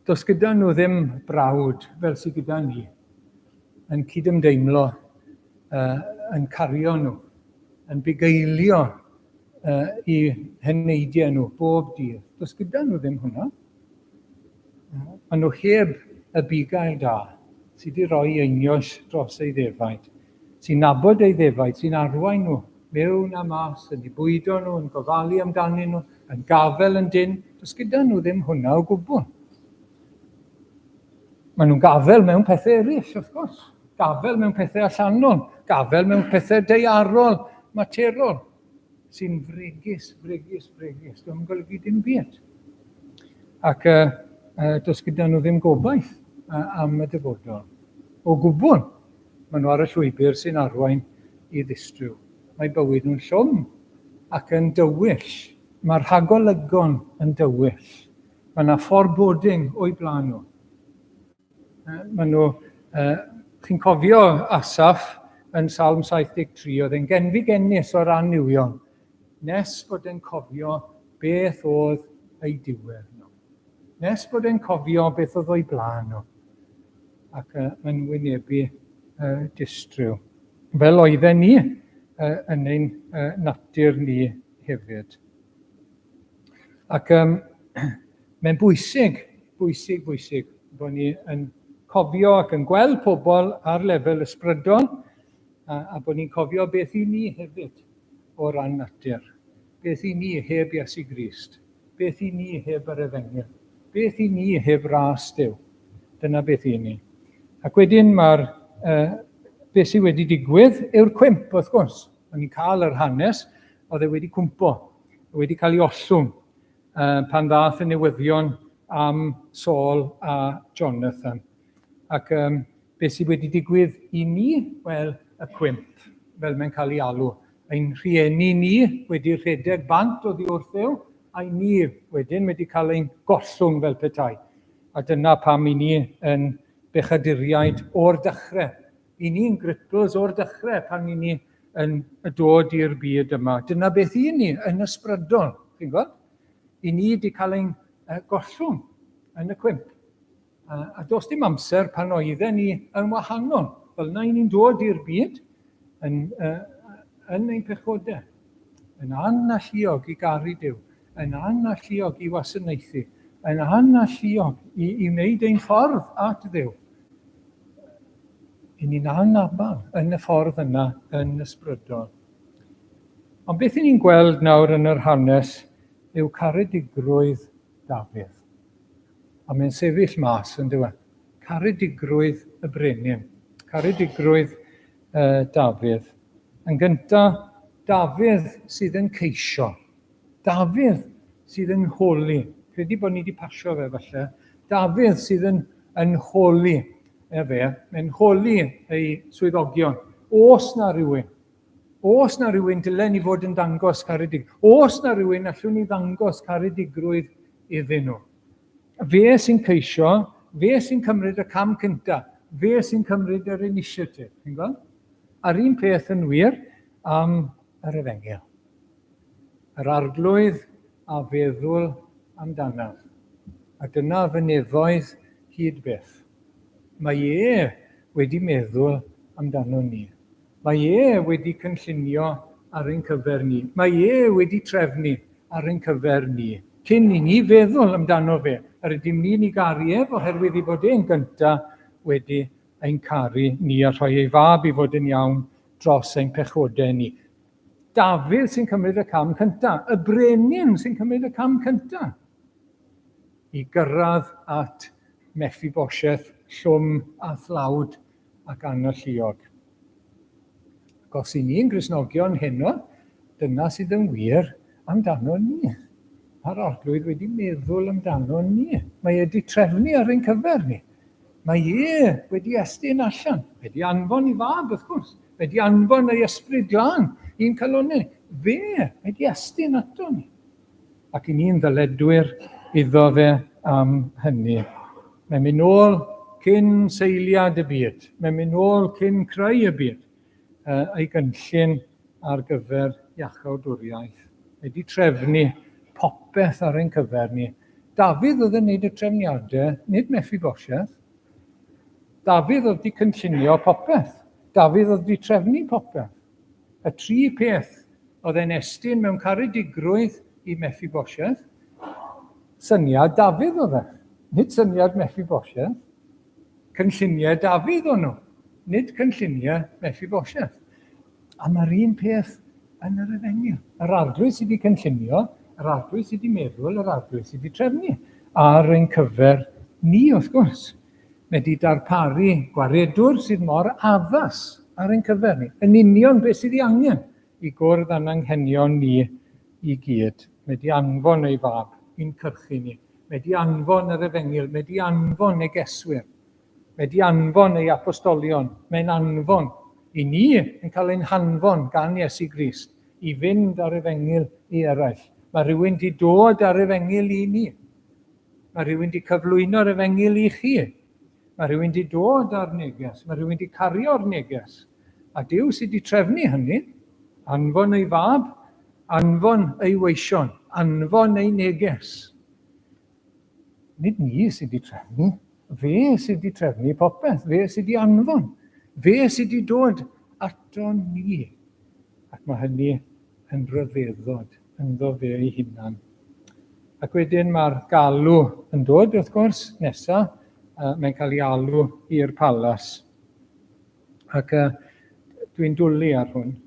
Does gyda nhw ddim brawd fel sydd gyda ni, yn cydymdeimlo, uh, yn cario nhw, yn bugeilio uh, i heneidiau nhw bob dydd. Does gyda nhw ddim hwnna. Maen nhw heb y bugail da sydd wedi rhoi einioes dros ei ddefaid, sy'n nabod ei ddefaid, sy'n arwain nhw mewn a mas, yn eu bwydo nhw, yn gofalu amdanyn nhw, yn gafel yn dynn. Does gyda nhw ddim hwnna o gwbl. Maen nhw'n gafel mewn pethau eraill, wrth gwrs. Gafel mewn pethau allanol, gafel mewn pethau daearol, materol. sy'n fregus, fregus, fregus. Dwi'n golygu dim byd. Ac uh, uh, does gyda nhw ddim gobaith uh, am y dyfodol. O gwbl, maen nhw ar y llwybr sy'n arwain i ddistryw. Mae bywyd nhw'n llwm ac yn dywyll. Mae'r rhagolygon yn dywyll. Mae yna foreboding o'i blaen nhw. Maen nhw, chi'n cofio Asaph yn Salm 73, oedd e'n genfigennus o ran nuwion, nes bod e'n cofio beth oedd ei diwedd nhw. Nes bod e'n cofio beth oedd o'i blaen nhw. Ac maen nhw'n wynebu distryw. Fel oedden ni yn ein natur ni hefyd. Ac um, mae'n bwysig, bwysig, bwysig bod ni yn cofio ac yn gweld pobl ar lefel ysbrydol a, a bod ni'n cofio beth i ni hefyd o ran natur. Beth i ni heb Iesu Grist. Beth i ni heb yr efengyl. Beth i ni heb ras Duw. Dyna beth i ni. Ac wedyn mae'r uh, beth sydd wedi digwydd yw'r cwymp, wrth gwrs. O'n ni'n cael yr hanes, oedd e wedi cwmpo, wedi cael ei ollwng pan ddaeth y newyddion am Saul a Jonathan. Ac um, beth sydd wedi digwydd i ni? Wel, y cwymp, fel mae'n cael ei alw. Ein rhieni ni wedi rhedeg bant oddi wrth Dduw, a'i ni wedyn wedi cael ein gollwng fel petai. A dyna pam i ni yn bechaduriaid o'r dechrau. I ni'n gripples o'r dechrau pan i ni yn dod i'r byd yma. Dyna beth i ni yn ysbrydol, chi'n gweld? I ni wedi cael ein gollwng yn y cwymp. A, a does dim amser pan oedden ni yn wahanol. Fel yna i ni'n dod i'r byd yn, uh, yn ein pechodau, yn analluog i garu Duw, yn analluog i wasanaethu, yn analluog i, i wneud ein ffordd at Dduw. I ni'n anabal yn y ffordd yna yn ysbrydol. Ond beth i ni'n gweld nawr yn yr hanes yw caredigrwydd Dafydd. A mae'n sefyll mas yn dyw e. Caredigrwydd y brenin. Caredigrwydd uh, Dafydd. Yn gyntaf, Dafydd sydd yn ceisio. Dafydd sydd yn holi. Credu bod ni wedi pasio fe falle. Dafydd sydd yn, yn holi e fe, mae'n holi ei swyddogion. Os na rhywun, os na rhywun dylen ni fod yn dangos caredig, os na rhywun allwn ni ddangos caredigrwydd iddyn nhw. Fe sy'n ceisio, fe sy'n cymryd y cam cyntaf, fe sy'n cymryd yr initiative, chi'n gweld? A'r un peth yn wir am yr efengyl. Yr Arglwydd a feddwl amdanaf, a dyna fy nefoedd hyd byth. Mae e wedi meddwl amdanon ni. Mae e wedi cynllunio ar ein cyfer ni. Mae e wedi trefnu ar ein cyfer ni. Cyn i ni feddwl amdano fe, yr ydym ni'n ei garu ef oherwydd ei fod e'n gyntaf wedi ein caru ni a rhoi ei fab i fod yn iawn dros ein pechodau ni. Dafydd sy'n cymryd y cam cyntaf, y brenin sy'n cymryd y cam cyntaf i gyrraedd at Mephibosheth llwm a thlawd ac analluog. Ac os i ni'n Gristnogion heno, dyna sydd yn wir amdano ni. Mae'r Arglwydd wedi meddwl amdano ni. Mae e wedi trefnu ar ein cyfer ni. Mae e wedi estyn allan, wedi anfon i fab, wrth gwrs, wedi anfon ei ysbryd glân i'n calonnau. Fe wedi estyn ato ni. Ac i ni'n ddyledwyr iddo fe am hynny. Mae'n mynd nôl cyn seiliad y byd. Mae'n mynd nôl cyn creu y byd. Ei gynllun ar gyfer iachawdwriaeth. Mae wedi trefnu popeth ar ein cyfer ni. Dafydd oedd yn gwneud y trefniadau, nid Mephibosheth. Dafydd oedd wedi cynllunio popeth. Dafydd oedd wedi trefnu popeth. Y tri peth oedd e'n estyn mewn caredigrwydd i Mephibosheth, syniad Dafydd oedd e, nid syniad Mephibosheth. Cynlluniau Dafydd o'n nhw, nid cynlluniau Mephibosheth. A mae'r un peth yn yr efengyl. Yr arglwydd sydd wedi cynllunio, yr arglwydd sydd wedi meddwl, yr arglwydd sydd wedi trefnu. Ar ein cyfer ni, wrth gwrs. Mae wedi darparu gwaredwr sydd mor addas ar ein cyfer ni. Yn union beth sydd ei angen i gwrdd â'n anghenion ni i gyd. Mae wedi anfon ei fab i'n cyrchu ni. Mae wedi anfon yr efengyl. Mae wedi anfon negeswyr. Mae wedi anfon ei apostolion. Mae'n anfon i ni yn cael ein hanfon gan Iesu Grist i fynd â'r efengyl i eraill. Mae rhywun wedi dod â'r efengyl i ni. Mae rhywun wedi cyflwyno'r efengyl i chi. Mae rhywun wedi dod â'r neges. Mae rhywun wedi cario'r neges. A Duw sydd wedi trefnu hynny. Anfon ei fab, anfon ei weision, anfon ei neges. Nid ni sydd wedi trefnu, fe sydd wedi trefnu popeth, fe sydd wedi anfon, fe sydd wedi dod ato ni. Ac mae hynny yn rhyfeddod ynddo fe ei hunan. Ac wedyn mae'r galw yn dod, wrth gwrs, nesa, uh, mae'n cael ei alw i'r palas. Ac uh, dwi'n dwlu ar hwn.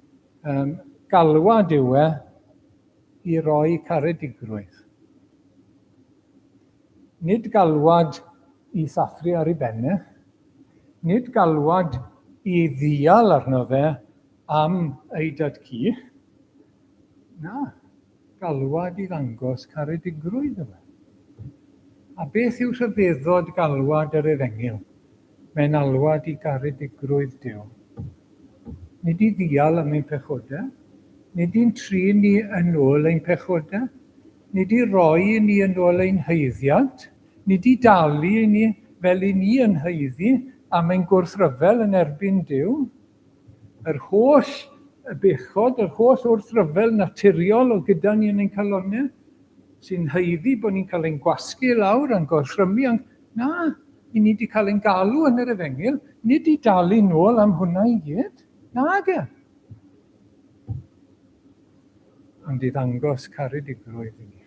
Um, galwad yw e i roi caredigrwydd. Nid galwad i sathru ar ei ben e, nid galwad i ddial arno fe am ei dad-cu, na, galwad i ddangos caredigrwydd yw e. A beth yw rhyfeddod galwad yr Efengyl? Mae'n alwad i garedigrwydd Duw. Nid i ddial am ein pechodau, nid i'n trin ni yn ôl ein pechodau, nid i roi i ni yn ôl ein haeddiant, nid i dalu i ni fel i ni yn haeddu am ein gwrthryfel yn erbyn Duw. Yr holl bechod, yr holl wrthryfel naturiol o gyda ni yn ein calonnau, sy'n haeddu bod ni'n cael ein gwasgu lawr a'n gorthrymu, a'n... Na, i ni wedi cael ein galw yn yr efengyl, nid i dalu nôl am hwnna i gyd. Nage. Ond i ddangos caredigrwydd i ni.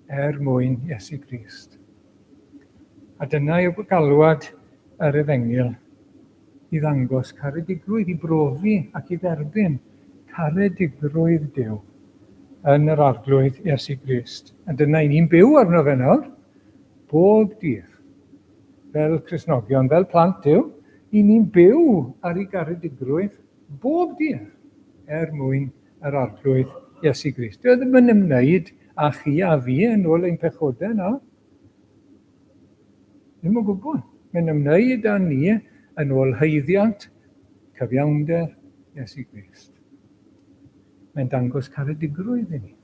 Er mwyn Iesu Grist. A dyna yw galwad yr efengyl i ddangos caredigrwydd, i brofi ac i dderbyn caredigrwydd Duw yn yr Arglwydd Iesu Grist. A dyna i ni'n byw arno fe nawr, bob dydd. Fel Cristnogion, fel plant Duw, i ni'n byw ar ei garedigrwydd bob dydd er mwyn yr Arglwydd Iesu Grist. Dyw e ddim yn ymwneud â chi a fi yn ôl ein pechodau nawr. Ddim o gwbl. Mae'n ymwneud â ni yn ôl haeddiant cyfiawnder Iesu Grist. Mae'n dangos caredigrwydd i ni.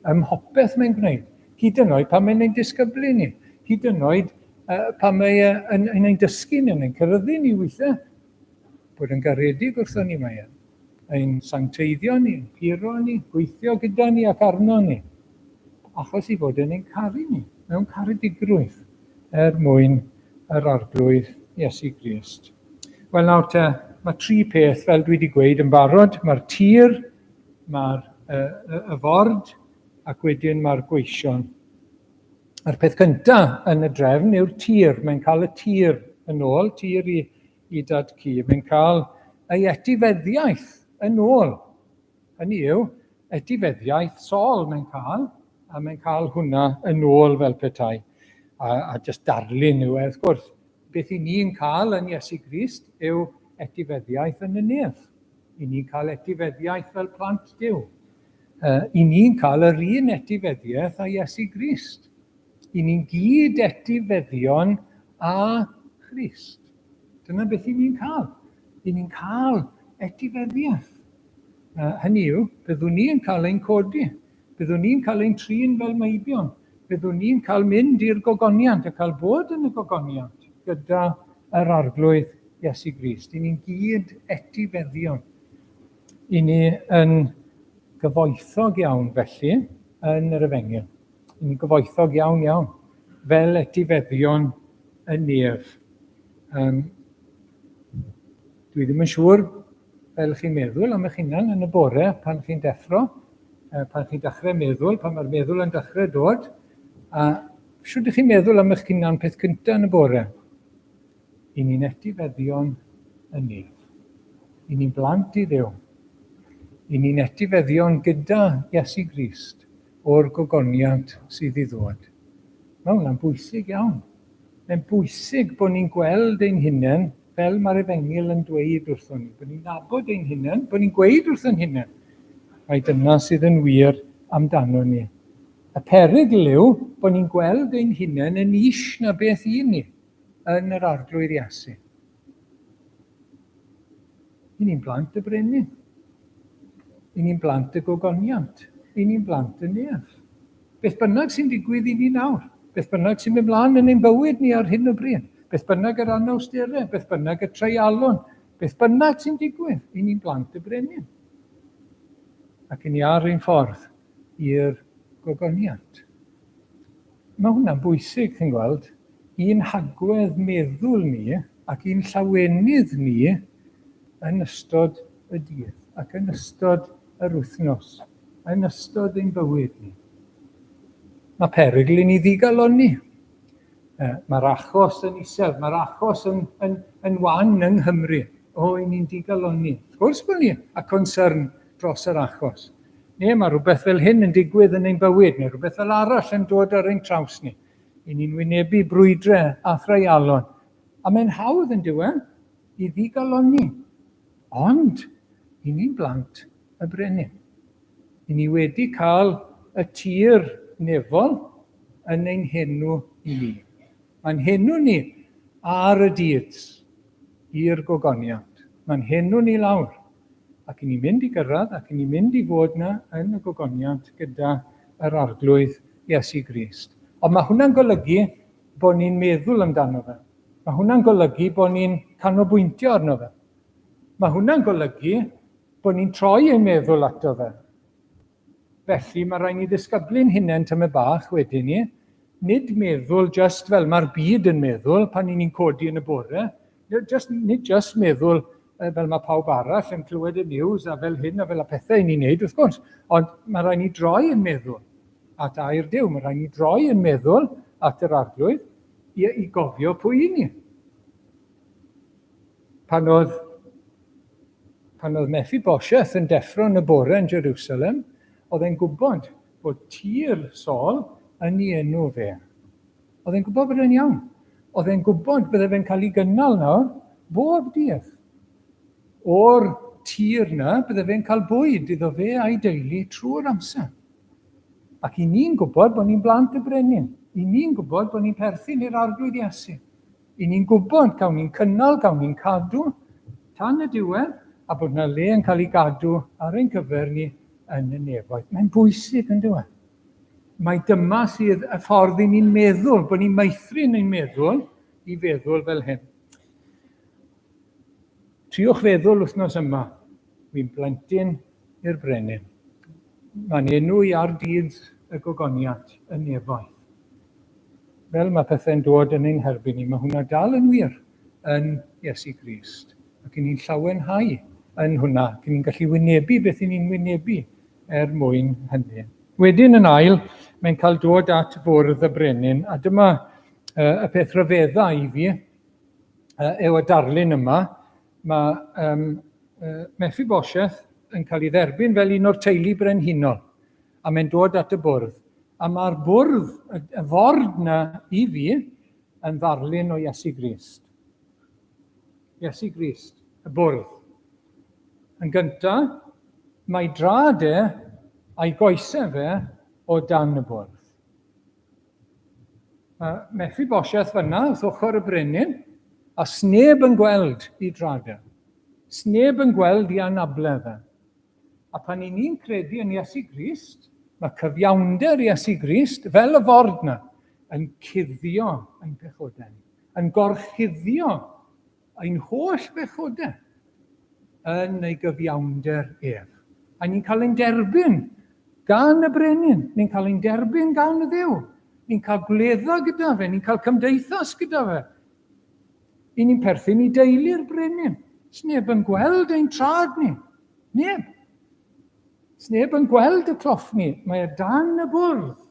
Ym mhopeth mae'n gwneud. Hyd yn oed pan mae'n ein disgyblu ni. Hyd yn oed uh, pan mae e yn, yn ein dysgu ni, yn ein ceryddu ni weithiau. Bod yn garedig wrtho ni mae e. Ein sancteiddio ni, ein puro ni, gweithio gyda ni ac arno ni. Achos i fod yn ein caru ni, mewn caredigrwydd, er mwyn yr Arglwydd Iesu Grist. Wel nawr te, mae tri peth fel dwi wedi gweud yn barod. Mae'r tir, mae'r y, y ford, ac wedyn mae'r gweision. A'r peth cyntaf yn y drefn yw'r tir. Mae'n cael y tir yn ôl, tir i, i dad cu. Mae'n cael ei etifeddiaeth yn ôl. Hynny yw, etifeddiaeth Saul mae'n cael, a mae'n cael hwnna yn ôl fel petai. A, a just darlun yw e, wrth gwrs. Beth i ni'n cael yn Iesu Grist yw etifeddiaeth yn y nef. I ni'n cael etifeddiaeth fel plant Duw. Uh, I ni'n cael yr un etifeddiaeth â Iesu Grist. I ni'n gyd etifeddion â Christ. Dyna beth i ni'n cael. I ni'n cael etifeddiaeth. Uh, hynny yw, byddwn ni yn cael ein codi. Byddwn ni'n cael ein trin fel meibion. Byddwn ni'n cael mynd i'r gogoniant a cael bod yn y gogoniant gyda yr Arglwydd Iesu Grist. I ni'n gyd etifeddion. I ni yn gyfoethog iawn felly yn yr Efengyl. I ni'n gyfoethog iawn iawn fel etifeddion y nef. Um, dwi ddim yn siŵr fel chi'n meddwl am eich hunan yn y bore pan chi'n deffro, pan chi'n dechrau meddwl, pan mae'r meddwl yn dechrau dod, a shwt ydych chi'n meddwl am eich hunan peth cyntaf yn y bore? I ni'n etifeddion y nef. I ni'n blant i Dduw. I ni'n etifeddion gyda Iesu Grist o'r gogoniant sydd i ddod. Mae hwnna'n bwysig iawn. Mae'n bwysig bod ni'n gweld ein hunain fel mae'r Efengyl yn dweud wrthon ni, bod ni'n nabod ein hunain, bod ni'n gweud wrthon hunain, mai dyna sydd yn wir amdano ni. Y perygl yw bod ni'n gweld ein hunain yn is na beth i ni yn yr Arglwydd Iesu. I ni'n blant y brenin. I ni'n blant y gogoniant. I ni'n blant y nef. Beth bynnag sy'n digwydd i ni nawr, beth bynnag sy'n mynd mlaen yn ein bywyd ni ar hyn o bryd, beth bynnag yr anawsterau, beth bynnag y treialon, beth bynnag sy'n digwydd, i ni'n blant y brenin. Ac i ni ar ein ffordd i'r gogoniant. Mae hwnna'n bwysig, chi'n gweld, i'n hagwedd meddwl ni ac i'n llawenydd ni yn ystod y dydd ac yn ystod yr wythnos, yn ystod ein bywyd ni. Mae perygl i ni ddigalonni. Mae'r achos yn isel, mae'r achos yn, yn, yn wan yng Nghymru. O, i ni'n digalonni. Wrth gwrs bod ni a concern dros yr achos. Neu mae rhywbeth fel hyn yn digwydd yn ein bywyd, neu rhywbeth fel arall yn dod ar ein traws ni. I ni'n wynebu brwydrau a threialon. A mae'n hawdd yn diwedd i ddigalonni. Ond, i ni'n blant y brenin. I ni wedi cael y tir nefol yn ein henw i ni. Mae'n henw ni ar y dydd i'r gogoniant. Mae'n henw ni lawr. Ac i ni'n mynd i gyrraedd ac i ni'n mynd i fod yna yn y gogoniant gyda yr Arglwydd Iesu Grist. Ond mae hwnna'n golygu bod ni'n meddwl amdano fe. Mae hwnna'n golygu bod ni'n canolbwyntio arno fe. Mae hwnna'n golygu bod ni'n troi ein meddwl ato fe. Felly mae rhaid ni ddisgyblu'n hunain tymed bach wedyn ni, nid meddwl just fel mae'r byd yn meddwl pan ni'n codi yn y bore, just, nid just meddwl fel mae pawb arall yn clywed y news a fel hyn a fel y pethau i ni'n neud wrth gwrs, ond mae rhaid ni droi yn meddwl at air Duw, mae rhaid ni droi yn meddwl at yr Arglwydd i, i gofio pwy i ni. Pan oedd, pan oedd Mephibosheth yn deffro yn y bore yn Jerusalem, oedd e'n gwybod bod tir Saul yn ei enw fe. Oedd e'n gwybod bod e'n iawn. Oedd e'n gwybod bydde fe'n cael ei gynnal nawr bob dydd. O'r tir na, bydde fe'n cael bwyd iddo fe a'i deulu trwy'r amser. Ac i ni'n gwybod bod ni'n blant y brenin. I ni'n gwybod bod ni'n perthyn i'r Arglwydd Iesu. I ni'n gwybod, cawn ni'n cynnal, cawn ni'n cadw tan y diwedd, a bod yna le yn cael ei gadw ar ein cyfer ni yn y nefoedd. Mae'n bwysig, yn dyw e? Mae dyma sydd y ffordd i ni'n meddwl, bod ni'n meithrin ein meddwl i feddwl fel hyn. Triwch feddwl wythnos yma, fi'n blentyn i'r brenin. Mae'n enw i ar dydd y gogoniant, y nefoedd. Fel mae pethau'n dod yn ein herbyn ni, mae hwnna dal yn wir yn Iesu Grist. Ac i ni'n llawenhau yn hwnna, ac i ni'n gallu wynebu beth i ni'n wynebu er mwyn hynny. Wedyn yn ail, mae'n cael dod at fwrdd y brenin, a dyma uh, y peth rhyfedda i fi, uh, yw y darlun yma. Mae um, uh, Mephibosheth yn cael ei dderbyn fel un o'r teulu brenhinol, a mae'n dod at y bwrdd. A mae'r bwrdd, y, y ford na i fi, yn ddarlun o Iesu Grist. Iesu Grist, y bwrdd. Yn gyntaf, mae drad e a'i goesau fe o dan y bwrdd. Mae Mephibosheth fyna wrth ochr y brenin, a sneb yn gweld i drad e. Sneb yn gweld i anabledd e. A pan i ni'n credu yn Iesu Grist, Mae cyfiawnder Iesu Grist, fel y ford na, yn cuddio ein pechodau ni, yn gorchuddio ein holl bechodau yn ei gyfiawnder ef. A ni'n cael ein derbyn gan y brenin, ni'n cael ein derbyn gan y Dduw, ni'n cael gwledda gyda fe, ni'n cael cymdeithas gyda fe. I ni'n perthyn i deulu'r brenin. Sneb yn gweld ein trad ni. Neb. Sneb yn gweld y cloffni, mae e dan y bwrdd.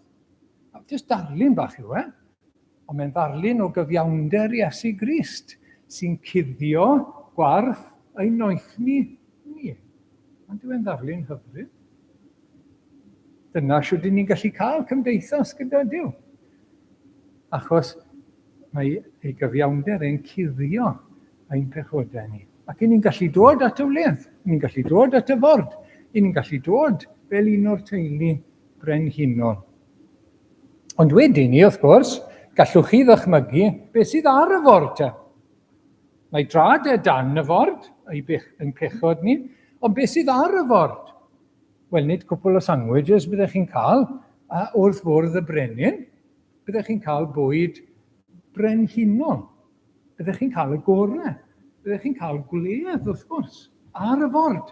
Jyst darlun bach yw e, ond mae'n ddarlun o gyfiawnder Iesu Grist sy'n cuddio gwarth ein noethni ni. Ond yw e'n ddarlun hyfryd? Dyna shwt 'yn ni'n gallu cael cymdeithas gyda Duw. Achos mae ei gyfiawnder e'n cuddio ein pechodau ni. Ac 'yn ni'n gallu dod at y wledd, 'yn ni'n gallu dod at y ford, 'yn ni'n gallu dod fel un o'r teulu brenhinol. Ond wedyn ni, wrth gwrs, gallwch chi ddychmygu beth sydd ar y ford te. Mae drad e dan y ford, ei bech, ein pechod ni, ond beth sydd ar y ford? Wel, nid cwpl o sandwiches byddech chi'n cael wrth fwrdd y brenin. Byddech chi'n cael bwyd brenhinol. Byddech chi'n cael y gorau. Byddech chi'n cael gwledd, wrth gwrs, ar y ford.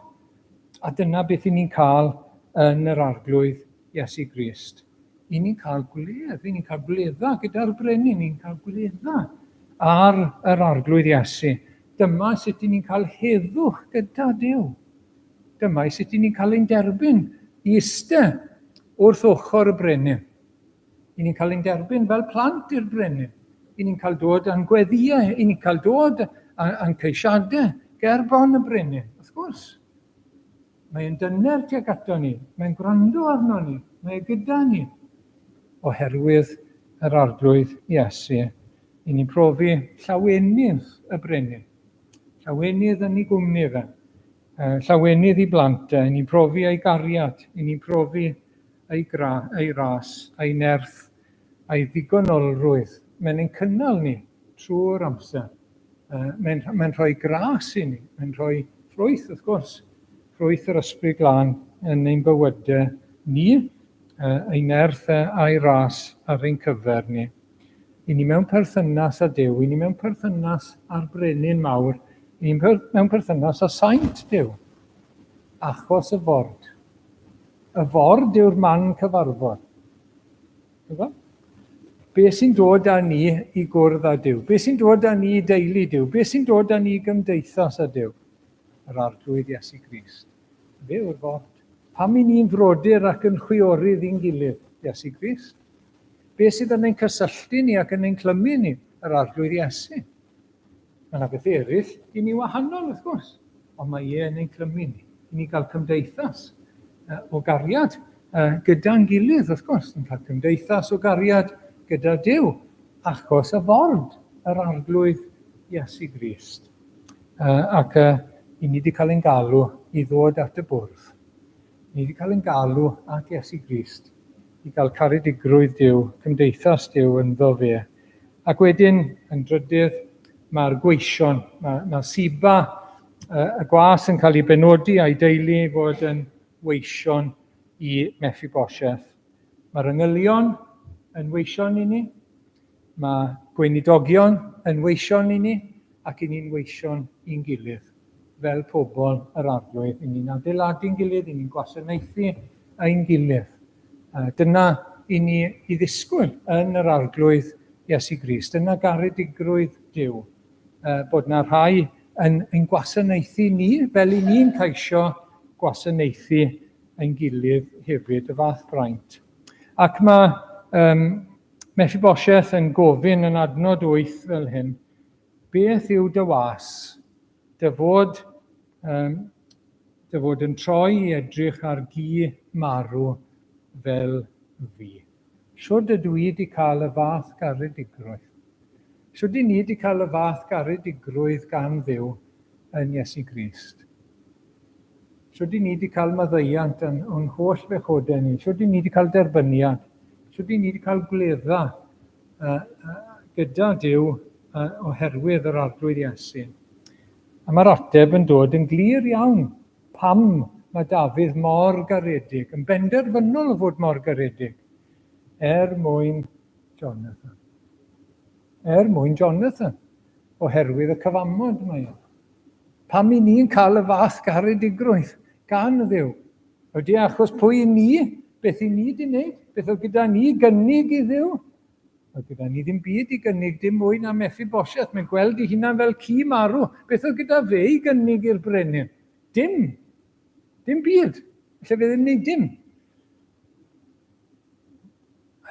A dyna beth i ni'n cael yn yr Arglwydd Iesu Grist. I ni'n cael gwledd, i ni'n cael gwledda gyda'r brenin, i ni'n cael gwledda ar yr Arglwydd Iesu. Dyma sut i ni'n cael heddwch gyda Duw. Dyma sut i ni'n cael ein derbyn i iste wrth ochr y brenin. I ni'n cael ein derbyn fel plant i'r brenin. I ni'n cael dod â'n gweddïau, i ni'n cael dod â'n ceisiadau ger bron y brenin, wrth gwrs. Mae'n dyner tuag ato ni, mae'n gwrando arno ni, mae e gyda ni. Oherwydd yr Arglwydd Iesu, i ni'n profi llawenydd y brenin. Llawenydd yn ei gwmni fe. Llawenydd i blant e, ni'n profi ei gariad, i ni'n profi ei, gra, ei ras, ei nerth, ei ddigonolrwydd. Mae'n ein cynnal ni trwy'r amser. Mae'n mae rhoi gras i ni, mae'n rhoi ffrwyth, wrth gwrs, ffrwyth yr Ysbryd Glân yn ein bywydau ni, ei nerth a'i ras ar ein cyfer ni. I ni mewn perthynas â Duw, i ni mewn perthynas â'r brenin mawr, i ni mewn perthynas â saint Duw. Achos y ford. Y ford yw'r man cyfarfod. Efo? Be sy'n dod â ni i gwrdd â Duw? Be sy'n dod â ni i deulu Duw? Be sy'n dod â ni i gymdeithas â Duw? Yr Arglwydd Iesu Grist. Fe yw'r ford. Pam i ni'n frodyr ac yn chwiorydd i'n gilydd? Iesu Grist. Be sydd yn ein cysylltu ni ac yn ein clymu ni? Yr Arglwydd Iesu. Mae yna bethau eraill i ni wahanol, wrth gwrs, ond mae e yn ein clymu ni. I ni gael cymdeithas o gariad gyda'n gilydd, wrth gwrs, yn cael cymdeithas o gariad gyda Duw, achos y ford yr Arglwydd Iesu Grist. Ac i ni wedi cael ein galw i ddod at y bwrdd. Ni wedi cael ein galw at Iesu Grist i gael caredigrwydd Duw, cymdeithas Duw ynddo fe. Ac wedyn, yn drydydd, mae'r gweision, mae, mae Siba, y gwas yn cael ei benodi a'i deulu i fod yn weision i Mephibosheth. Mae'r angylion yn weision i ni, mae gweinidogion yn weision i ni, ac i ni'n weision i'n gilydd. Fel pobl yr Arglwydd, i ni'n adeiladu'n gilydd, i ni'n gwasanaethu ein gilydd. Dyna i ni i ddisgwyl yn yr Arglwydd Iesu Grist. Dyna garedigrwydd Duw, bod na rhai yn ein gwasanaethu ni fel i ni'n ceisio gwasanaethu ein gilydd hefyd, y fath braint. Ac mae um, Mephibosheth yn gofyn yn adnod 8 fel hyn, Beth yw dy was? Dy fod, um, dy fod yn troi i edrych ar gi marw fel fi. Shwd ydw i wedi cael y fath garedigrwydd? Shwd i ni wedi cael y fath garedigrwydd gan Dduw yn Iesu Grist? Shwd i ni wedi cael maddeuant yn o'n holl fechodau ni? Shwd i ni wedi cael derbyniad? Shwd i ni wedi cael gwledda gyda Duw oherwydd yr Arglwydd Iesu? A mae'r ateb yn dod yn glir iawn. Pam mae Dafydd mor garedig, yn benderfynol o fod mor garedig? Er mwyn Jonathan. Er mwyn Jonathan, oherwydd y cyfamod mae e. Pam i ni'n cael y fath garedigrwydd gan Dduw? Ydy achos pwy i ni, beth i ni di wneud, beth oedd gyda ni gynnig i Dduw? Oedd gyda ni ddim byd i gynnig, dim mwy na Mephibosheth. Mae'n gweld ei hunan fel ci marw. Beth oedd gyda fe i gynnig i'r brenin? Dim. Dim byd. Lle fe ddim wneud dim.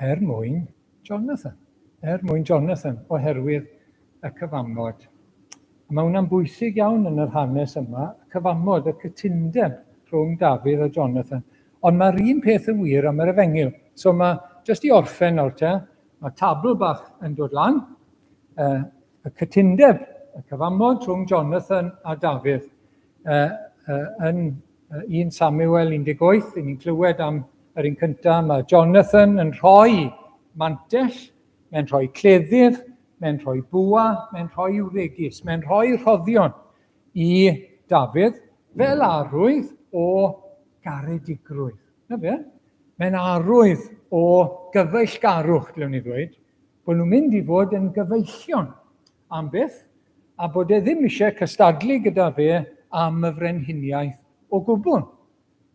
Er mwyn Jonathan. Er mwyn Jonathan, oherwydd y cyfamod. A mae hwnna'n bwysig iawn yn yr hanes yma, y cyfamod, y cytundeb rhwng Dafydd a Jonathan. Ond mae'r un peth yn wir am yr efengyl. So mae, jyst i orffen nawr te, mae tabl bach yn dod lan, y cytundeb, y cyfamod rhwng Jonathan a Dafydd. Yn 1 Samuel 18, ni'n clywed am yr un cyntaf, mae Jonathan yn rhoi mantell, mae'n rhoi cleddyf, mae'n rhoi bwa, mae'n rhoi wregys, mae'n rhoi rhoddion i Dafydd fel arwydd o garedigrwydd. Na fe? Mae'n arwydd o gyfeillgarwch, dylwn ni ddweud, bod nhw'n mynd i fod yn gyfeillion am byth, a bod e ddim eisiau cystadlu gyda fe am y frenhiniaeth o gwbl.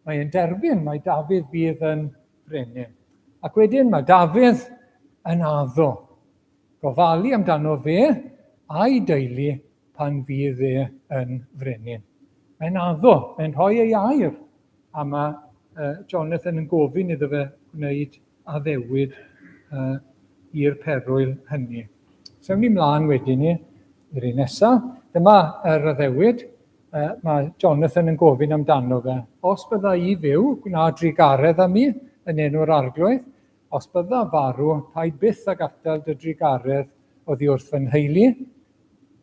Mae e'n derbyn mai Dafydd fydd yn frenin. Ac wedyn mae Dafydd yn addo gofalu amdano fe a'i deulu pan fydd e yn frenin. Mae'n addo, mae'n rhoi ei air, a mae Jonathan yn gofyn iddo fe gwneud addewid i'r perwyl hynny. So ewn ni mlaen wedyn ni i'r un nesaf. Dyma yr addewid. Mae Jonathan yn gofyn amdano fe. Os bydda i fyw, gwna drugaredd â mi yn enw'r arglwydd. Os bydda farw, paid byth ag atal dy drugaredd oddi wrth fy nheulu.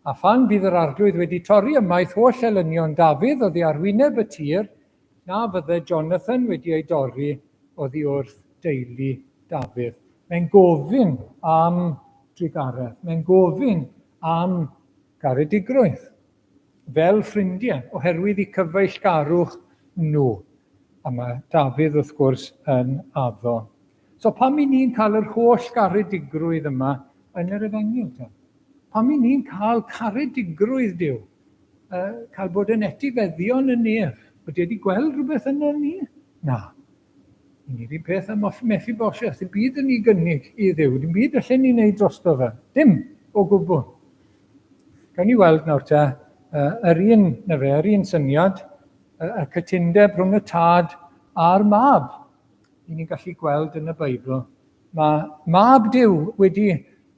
A phan fydd yr arglwydd wedi torri ymaith holl elynion Dafydd oddi ar wyneb y tir, na fydde Jonathan wedi ei dorri oddi wrth deulu Dafydd. Mae'n gofyn am drugaredd, mae'n gofyn am garedigrwydd, fel ffrindiau, oherwydd eu cyfeillgarwch nhw. A mae Dafydd, wrth gwrs, yn addo. So pam i ni'n cael yr holl garedigrwydd yma yn yr efengyl, te? Pam i ni'n cael caredigrwydd Duw? Cael bod yn etifeddion y nef? Ydy wedi gweld rhywbeth yno ni? Na. I ni'r un peth am Mephibosheth, dim byd yn ei gynnig i Dduw, dim byd allen ni wneud drosto fe. Dim o gwbl. Gawn ni weld nawr te, yr un, na fe, yr un syniad, y cytundeb rhwng y tad a'r mab. I ni'n gallu gweld yn y Beibl. Mae mab Duw wedi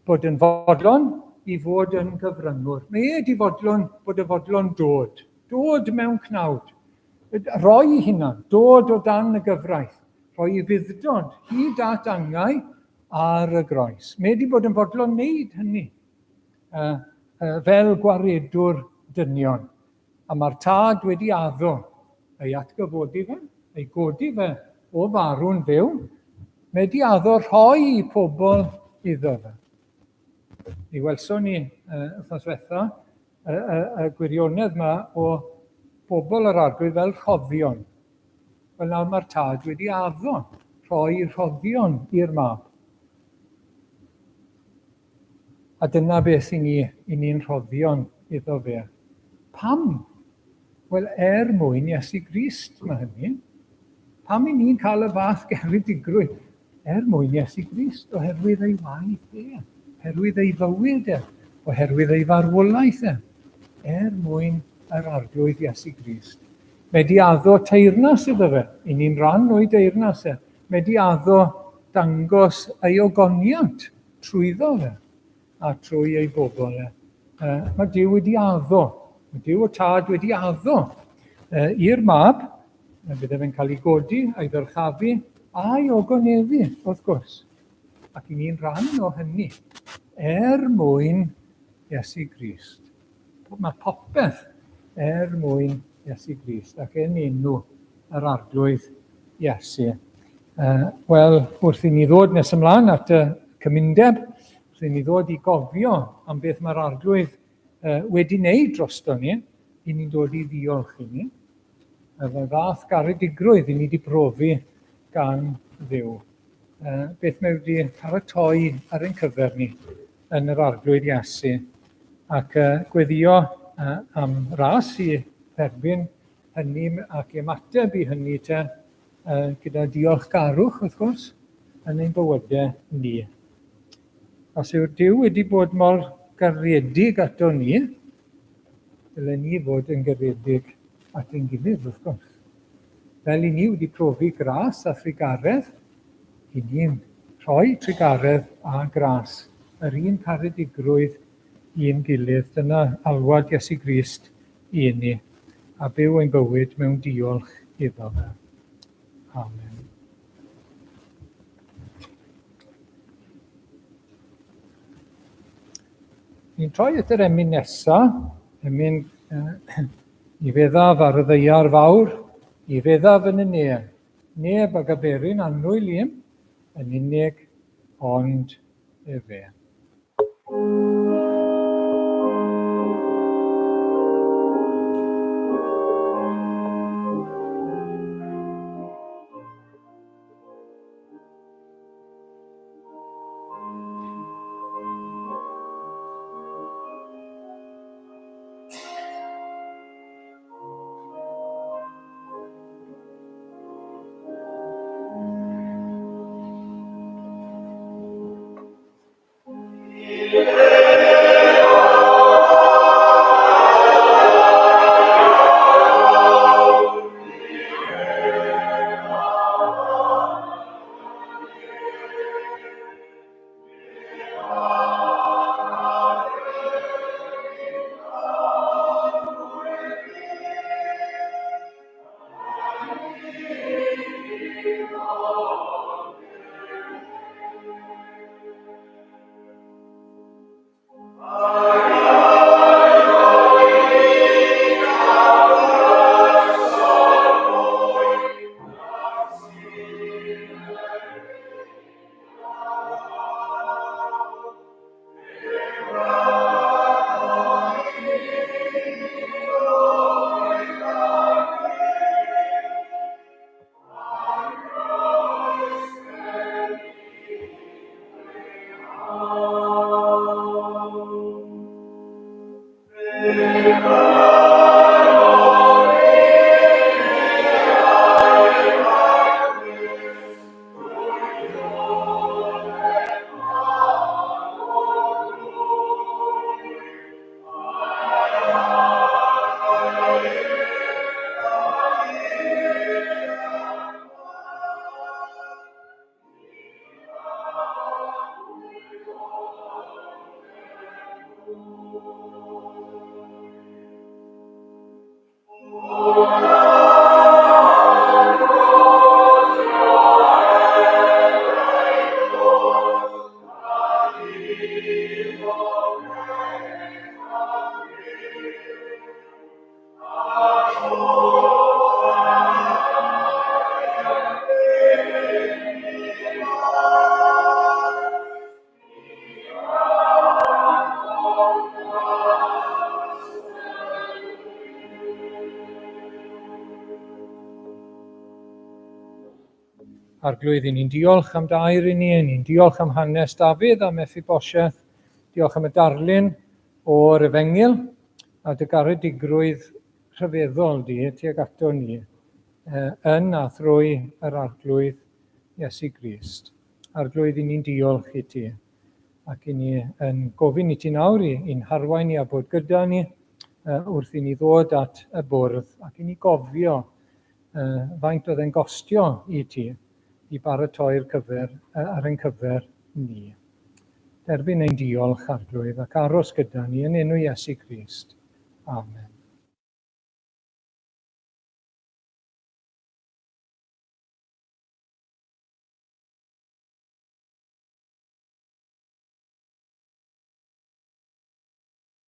bod yn fodlon i fod yn gyfryngwr. Mae e wedi fodlon bod yn fodlon dod. Dod mewn cnawd. Rhoi ei hunan, dod o dan y gyfraith. Rhoi ei fuddod hyd at angau ar y groes. Mae wedi bod yn fodlon wneud hynny fel gwaredwr dynion. A mae'r tad wedi addo ei atgyfodi fe, ei godi fe o farw'n fyw. Mae wedi addo rhoi pobl iddo fe. Mi welson ni wythnos diwetha y, y, y gwirionedd yma o bobl yr arglwydd fel rhoddion. Wel nawr mae'r tad wedi addo rhoi rhoddion i'r mab. A dyna beth i ni, i ni'n rhoddion iddo fe. Pam? Wel, er mwyn Iesu Grist mae hynny. Pam i ni'n cael y fath geredigrwydd? Er mwyn Iesu Grist, oherwydd ei waith e, oherwydd ei fywyd e, oherwydd ei farwolaeth e, er mwyn yr Arglwydd Iesu Grist. Mae di addo teyrnas iddo fe, i ni'n rhan o'i deyrnas e. Mae di addo dangos ei ogoniant trwyddo fe a trwy ei bobl e. Mae Duw wedi addo, mae Duw y Tad wedi addo i'r mab, bydde fe'n cael ei godi a'i ddyrchafu a'i ogoneddu, wrth gwrs. Ac i ni'n rhan o hynny, er mwyn Iesu Grist. Mae popeth er mwyn Iesu Grist ac yn enw yr Arglwydd Iesu. Wel, wrth i ni ddod nes ymlaen at y cymundeb, wrth i ni ddod i gofio am beth mae'r Arglwydd wedi wneud drosto ni, i ni'n dod i ddiolch i ni. Y fath garedigrwydd i ni wedi profi gan Dduw. Beth mae wedi paratoi ar ein cyfer ni yn yr Arglwydd Iesu ac gweddio am ras i dderbyn hynny ac i ymateb i hynny te gyda diolchgarwch wrth gwrs yn ein bywydau ni. Os yw'r Duw wedi bod mor garedig ato ni, dylen ni fod yn garedig at ein gilydd, wrth gwrs. Fel i ni wedi profi gras a thrugaredd, i ni'n rhoi trugaredd a gras, yr un caredigrwydd i'n gilydd. Dyna alwad Iesu Grist i ni, a byw ein bywyd mewn diolch iddo fe. Amen. Ni'n troi at yr emyn nesa, emyn i feddaf ar y ddeiar fawr, i feddaf yn y ne, neb ag aberyn annwyl i'm, yn unig ond efe. Arglwydd, i ni'n diolch am dair i ni, i ni'n diolch am hanes Dafydd a Mephibosheth, diolch am y darlun o'r efengyl a dy garedigrwydd rhyfeddol di tuag ato ni yn a thrwy yr Arglwydd Iesu Grist. Arglwydd, i ni'n diolch i ti ac i ni yn gofyn i ti nawr i, i'n harwain ni a bod gyda ni wrth i ni ddod at y bwrdd ac i ni gofio faint oedd e'n gostio i ti i baratoi'r cyfer ar ein cyfer ni. Derbyn ein diolch, Arglwydd, ac aros gyda ni yn enw Iesu Grist. Amen.